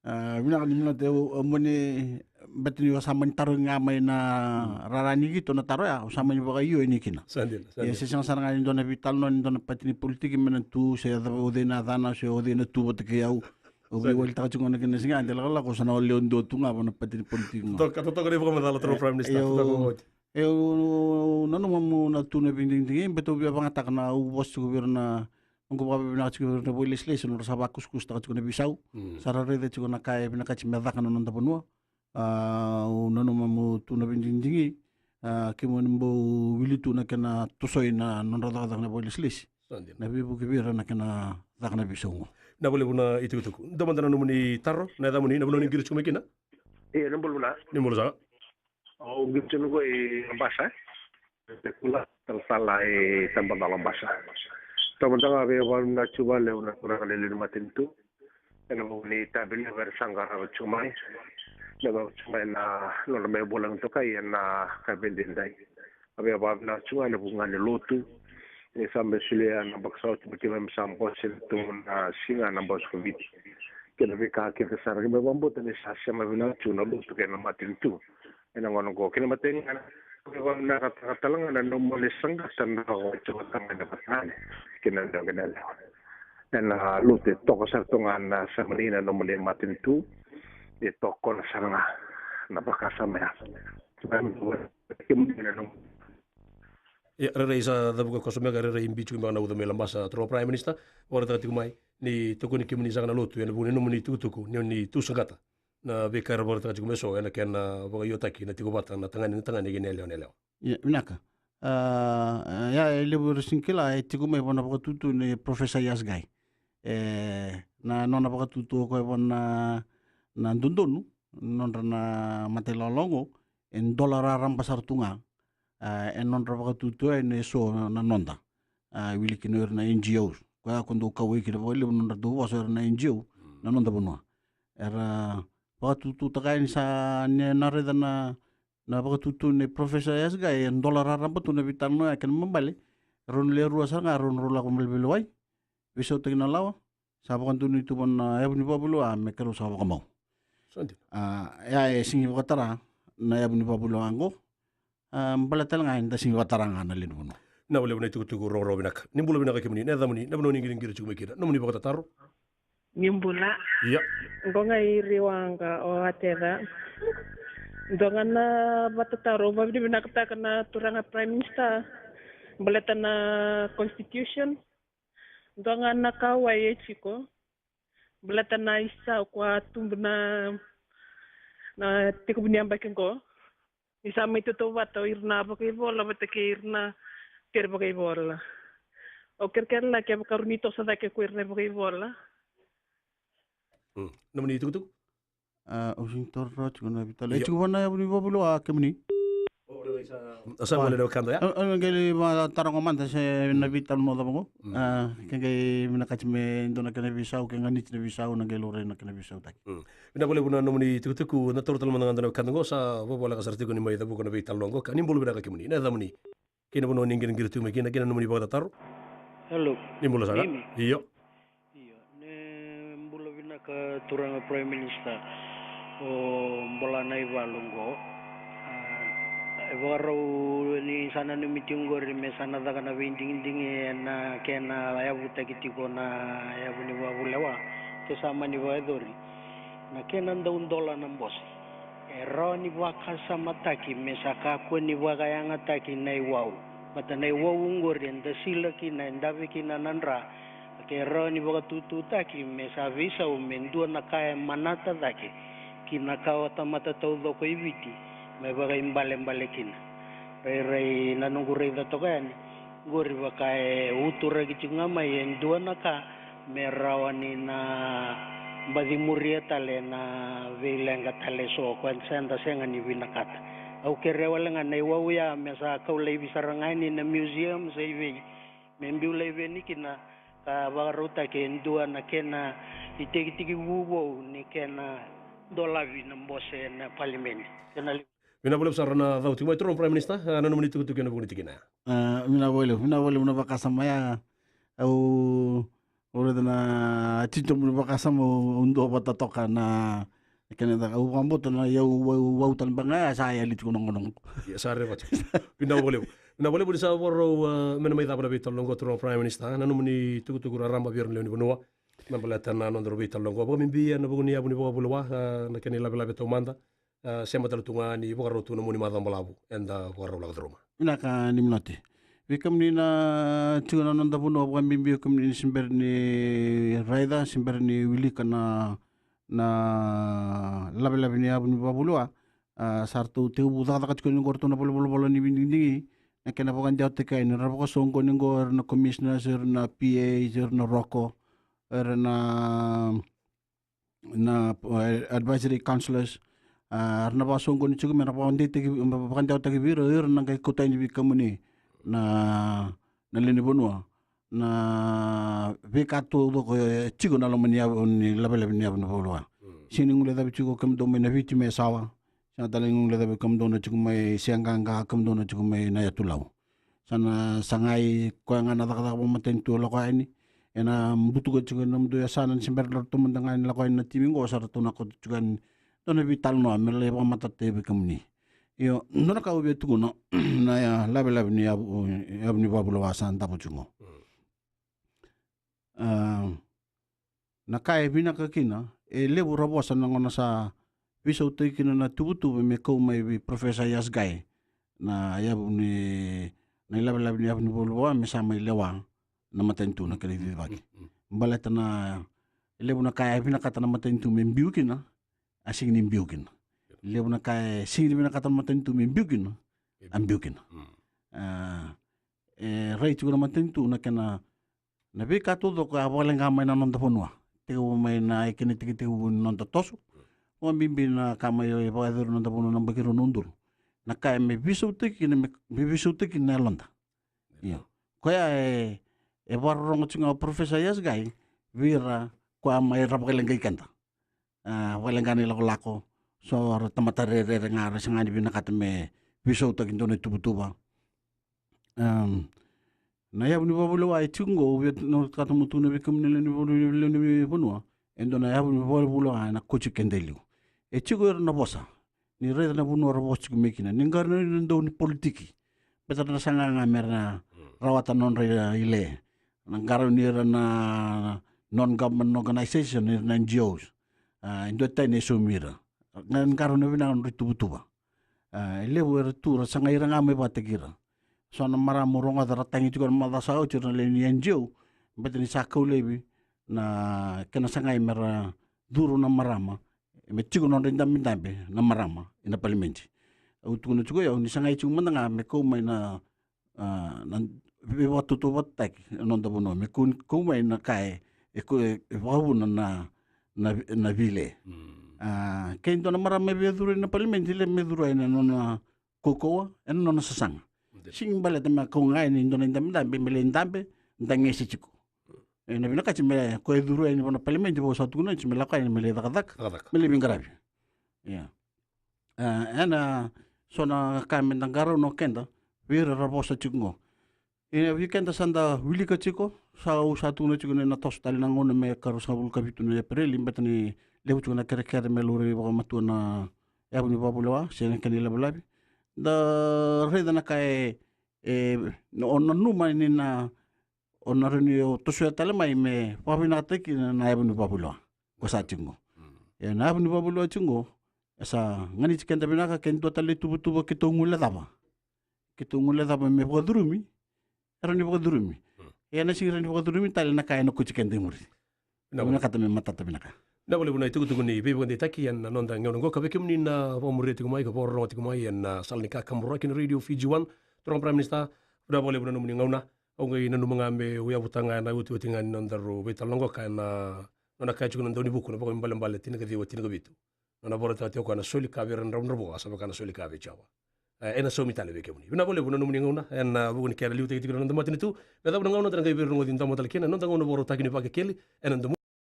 A, vinaka ni minota, au, au mani, beta ni au sa mani tarogi ga mai na rara ni qito na taro ya, au sa mani vakaio yani kina. Sa dina, sa dina. Ia se sega sara ga ni dua na veitalanoa ni dua na pati ni politiki me na tu, se o cei na yacana, se o cei na tu vata kei au. Au veiwalitaka tiko ga na kena siga, de lakolako sa na lewe dua tu ga vua na pati ni politiki ga. Totoka, totoka na ivakamacala, turaga Prime Minister, totoka oti. E, au nanuma meu na tu na veidigidigi, beta au via vagataka na, au vosa tiko vei ira na, noqu vakavinavinaka tiko vei ira na vakailesilesi, nodra sa vakusakusataka tiko na veisau. Mm. Sa ra raica tiko na ka e vinakati me caka na noda vanua. A, au nanuma meu tu na veidigidigi, a, kemuni bau wili tu na kena tosoi na nodra cakacaka na vakailesilesi. Sa dina. Na veivuke vei ira na kena caka na veisau qo. Vinaka vakalevu na itukutuku. Dua mada na nomuni taro, na yacamuni, na vanua ni qiri tiko mai kina. Io, ni bula vinaka. Ni bula saka. Au qito tiko qo i Labasa, e? Kula, talatala i Tabacakacaka, Labasa. Tabacakacaka, via vakavinavinaka tiko vakalevu na turaga na lewe ni matanitu ena vuku ni itavi levu era sa qarava tiko mai, levu tiko mai na nodra mai vulagi toka ena ka veidaidai. Au via vakavinavinaka tiko ga ena vuku ga ni lotu, ni sa mai solia na bakasau tiko mai, keimami sa bose tu na siga na bose ko Viti. Kei na veika kece sara, keimami vakabauta ni sa sema vinaka tiko na lotu kei na matanitu ena gauna qo. Kei na matai ga, au via vakavinavinakataka tale ga na nomuni saqata na vakaitovotaka na vatagane kei na dau kei na yalewa. Ena lotu e toka sara tu ga na semani na nomuni matanitu, e tokona sara ga na vakasama ya. Ia, rairai sa cavuka koso beka, rairai biuti tiko beka na uca mai Labasa, turaga Prime Minister, vakaraitaka tiko mai ni tokoni kemuni saka na lotu ena vuku ni nomuni tukutuku ni o ni tu saqata na veika era vakaraitaka tiko mai eso ena kena vakaiotaki na tiko vata na tagane, na tagane kei na yalewa, na yalewa. Ia, vinaka. A, ia, e levu era sega ni kila, e tiko mai vua na vakatutu nei Professor Yasgai. E, na nona vakatutu o koya vua na, na dodonu, nodra na matailawalawa qo, e dola raraba sara tu ga. A, e nodra vakatutu ena eso na noda. A, wili kina o ira na N G Os. Koya ko dau kauwai kina vakalevu na nodra dau vosa o ira na N G O, na noda vanua. Era vakatututaka yani sa ni na raica na, na vakatutu nei Professor Yasgai, e dola raraba tu na veitalanoa ya kei na mabale. Rau na lewe rua sara ga, rau na rau lako mai veilewai. Veisautaki na lawa. Sa vakadonui tu vua na yavu ni vakavulewa me keirau sa vakamau. Sa dina. A, ia e sega ni vakatara na yavu ni vakavulewa qo. A, baleta tale ga eda sega ni vakatara ga na lewe ni vanua. Vinaka vakalevu na itukutuku rogorogo vinaka. Ni bula vinaka kemuni, na yacamuni, na vanua ni qiriqiri tiko mai kina, nomuni vakatataro. Ni bula. Ia. Qo ga i Riwaqa o Atera. Dua ga na vakatataro, vakavinavinakataka na turaga Prime Minister baleta na constitution. Dua ga na kauwai e tiko baleta na isau ko a tubu na, na tekivu ni yabaki qo. Ni sa mai tautauvata o ira na vakaivola vata kei ira na tere vakaivola. Au kerekere la kevaka rau ni toso cake ko ira na vakaivola. Mm. Nomuni itukutuku? A, au sega ni taura rawa tiko na veitalanoa. Io. E tiko vua na yavu ni vakavulewa, a, kemuni? Sa vale na wekada ya. Au qai lai vakataroga mada se na veitalanoa cava qo. Ke qai vinakati me dua na kena veisau, ke ganiti na veisau, na qai laurai na kena veisautaki. Vinaka vakalevu na nomuni tukutuku, na taro tale mada ga dua na wekada qo, sa vavoleka sara tiko ni mai cavuka na veitalanoa qo, ka ni bula vinaka kemuni, na yacamuni kei na vanua ni qiriqiri tu mai kina, kei na nomuni vakatataro. Hello. Ni bula saka. Io. Io, ne bula vinaka turaga Prime Minister. O bola na ivalu qo. E vakarau ni sa nanumi tiko qori me sa na caka na veidigidigi ena kena yavutaki tiko na yavu ni vakavulewa. Ke sa mani vakayacori na kena dau dola na bose, e rawa ni vakasamataki me sa kakua ni vakayagataki na iwau. Vata na iwau qori eda sila kina, e dave kina na dra. Ke rawa ni vakatututaki me sa veisau me dua na ka e manata cake ki na kawa tamata taucoko i Viti, me vakaibalebale kina. Rairai na noqu raica toka yani qori vaka e uturaki tiko ga mai e dua na ka me rawa ni na baci muria tale na veileqa tale so ko sa eda sega ni vinakata. Au kerea wale ga na iwau ya me sa kau laivi sara ga yani na museum se i vei, me biu laivi yani kina ka vakarautaki e dua na kena itekitekivu vou ni kena dolavi na bose na palimedi. Kena li- Vinaka vakalevu sara na cau tiko mai, turaga Prime Minister, a, na nomuni tukutuku ena vuku ni tikina ya. A, vinaka vakalevu, vinaka vakalevu na vakasama ya. Au, au raica na titobu ni vakasama, au dua vata toka na kena caka, au vakabauta na iwau, iwau, iwau tale beka ga ya sa yali tiko na noqonoqo. Ia, sa reva tiko. Vinaka vakalevu. Vinaka vakalevu ni sa vakarau, a, me na mai cava na veitalanoa qo, turaga Prime Minister, na nomuni tukutuku raraba vei ira na lewe ni vanua me baleta na nodaru veitalanoa qo, vakabibi ena vuku ni yavu ni vakavulewa, a, na kena ilavelave taumada. A, sema tale tu ga ni vakarau tu na mua ni macawa balavu eda vakarau lako curuma. Vinaka ni Minote. Vei kemuni na tiko na noda vanua, vakabibi o kemuni ni se bera ni raica, se bera ni wilika na, na lavelave ni yavu ni vakavulewa. A, sa ratou tekivu cakacaka tiko ni qo ratou na valenivolavola ni veidigidigi, na kena vakadewataki yani, ra vakasoqoni qo ira na commissioners, ira na P As, ira na roko, ira na na, e, advisory councillors, a, ra na vakasoqoni tiko me ra vakadeitaki, vakadewataki vei ira, ira na qai kauta yani vei kemuni na, na lewe ni vanua na veika taucoko e tiko na loma ni yavu ni lavelave ni yavu ni vakavulewa. Sega ni guilecavi tiko kemudou mai na Viti me sawa. Sega tale ni guilecavi kemudou na tiko mai Seaqaqa, kemudou na tiko mai Nayatulau. Sa na sagai koya ga na cakacaka vakamatanitu e lako yani. Ena butuka tiko ena nomudou yasana ni se bera ni ratou mada ga ni lako yani na timi qo, sa ratou na kauta tiko yani dua na veitalanoa me lai vakamatata vei kemuni. Io, dua na ka au via tukuna, na ya lavelave ni yavu, yavu ni vakavulewa sa davo tiko qo. A, na ka e vinaka kina, e levu ra vosa na gauna sa veisautaki kina na tuvatuva me kau mai vei Professor Yasgai na yavu ni, na ilavelave ni yavu ni vakavulewa me sa mai lewa na matanitu na kena icicivaki. Baleta na, e levu na ka e vinakata na matanitu me biu kina, a sega ni biu kina. Levu na ka e sega ni vinakata na matanitu me biu kina, a biu kina. A, e rai tiko na matanitu na kena, na veika taucoko a vakaleqa mai na noda vanua. Tekivu mai na ikena itekitekivu ni noda toso. Vakabibi na ka mai vakayacori na noda vanua na yabaki rua na udolu. Na ka e me veisautaki kina, me, me veisautaki kina na yaloda. Io. Koya e, e vakarorogo tiko ga o Professor Yasgai vei ira koya mai ra vakaleqai keda. A, vakaleqa na ilakolako, so ra tamata rerere ga, ra sega ni vinakata me veisautaki dua na ituvatuva. Am, na yavu ni vakavulewa e tiko qo, au via na kata mo tukuna vei kemuni na lewe ni vanua, e dua na yavu ni vakavulewa ena kauti keda e liu. E tiko era na vosa, ni raica na vanua ra vosa tiko mai kina, ni qarauna ni dau ni politiki. Baleta ra na saga ga me ra rawata na nodra ile. Na qarauni ira na non-government organization, ira na N G Os. A, e dua tani e saumi ira. Ga, qarauna vinaka na nodra ituvatuva. A, e levu era tu, ra sagai ira ga mai vakataki ira. So na marama au rogoca ra tagi tiko na macawa sa oti ira na lewe ni N G O. Baleta ni sa kau laivi na kena sagai me ra curu na marama, me tiko na nodra idabedabe na marama ina palimedi. Au tukuna tiko o yau ni sagai tiko mada ga me kau mai na, a, na veivakatautauvatataki ena noda vanua, me kau, kau mai na ka e, e kau, e vakavuna na, na, na veile. A, ke dua na marama e via curu ina palimedi, e le me curu ina nona kaukauwa ena nona sasaga. Sigi baleta me kau ga yani dua na idabedabe me lai dabe, da gese tiko. Ena vinakati me ko e curu yani vua na palimedi, vou sa tukuna tiko me lako yani me lai cakacaka, me lai veiqaravi. Ia, ena so na ka me da qarauna o keda vei ira ra vosa tiko qo. Ia vei keda sa da wilika tiko, sa au sa tukuna tiko ni na toso tale na gauna me ka ruasagavulu ka vitu na Epereli, beta ni levu tiko na kerekere me laurai vakamatua na yavu ni vakavulewa se na kena ilavelave. Da raica na ka e, e, o nanuma ni na, o na rawa ni o tosoya tale mai me vakavinakataki na, na yavu ni vakavulewa ko sa tiko qo. E na yavu ni vakavulewa tiko qo, e sa ganiti keda vinaka ke dua tale tuvatuva keitou guilecava. Keitou guilecava me vakacurumi, e rawa ni vakacurumi. E na sigi rawa ni vakacurumi tale na ka ena koti keda i muri. Vinaka. Vinakata me matata vinaka. Na valevu na itukutuku ni veivakadeitaki ena noda gauna qo, ka vei kemuni na vakamuria tiko mai ka vakarorogo tiko mai ena sala ni kakaburaki na Radio Fiji One. Turaga Prime Minister, vinaka valevu na nomuni gauna. Au qai nanuma ga me uyavuta ga ena iotioti ga ni nodaru veitalanoa qo ka ena nona kaya tiko na daunivuku na Vakaibalebale tinikaciwa tinikavitu. Nona vakarautaka tiko o koya na soli ka vei ira na dravudravua, sa vaka na soli ka vei Jiova. E, ena saumi tale vei kemuni. Vinaka valevu na nomuni gauna ena vuku ni kena liutaki tiko na noda matanitu. Me cava na gauna da na qai veirogoci domo tale kina ena noda gauna vakarautaki ni Vakekeli ena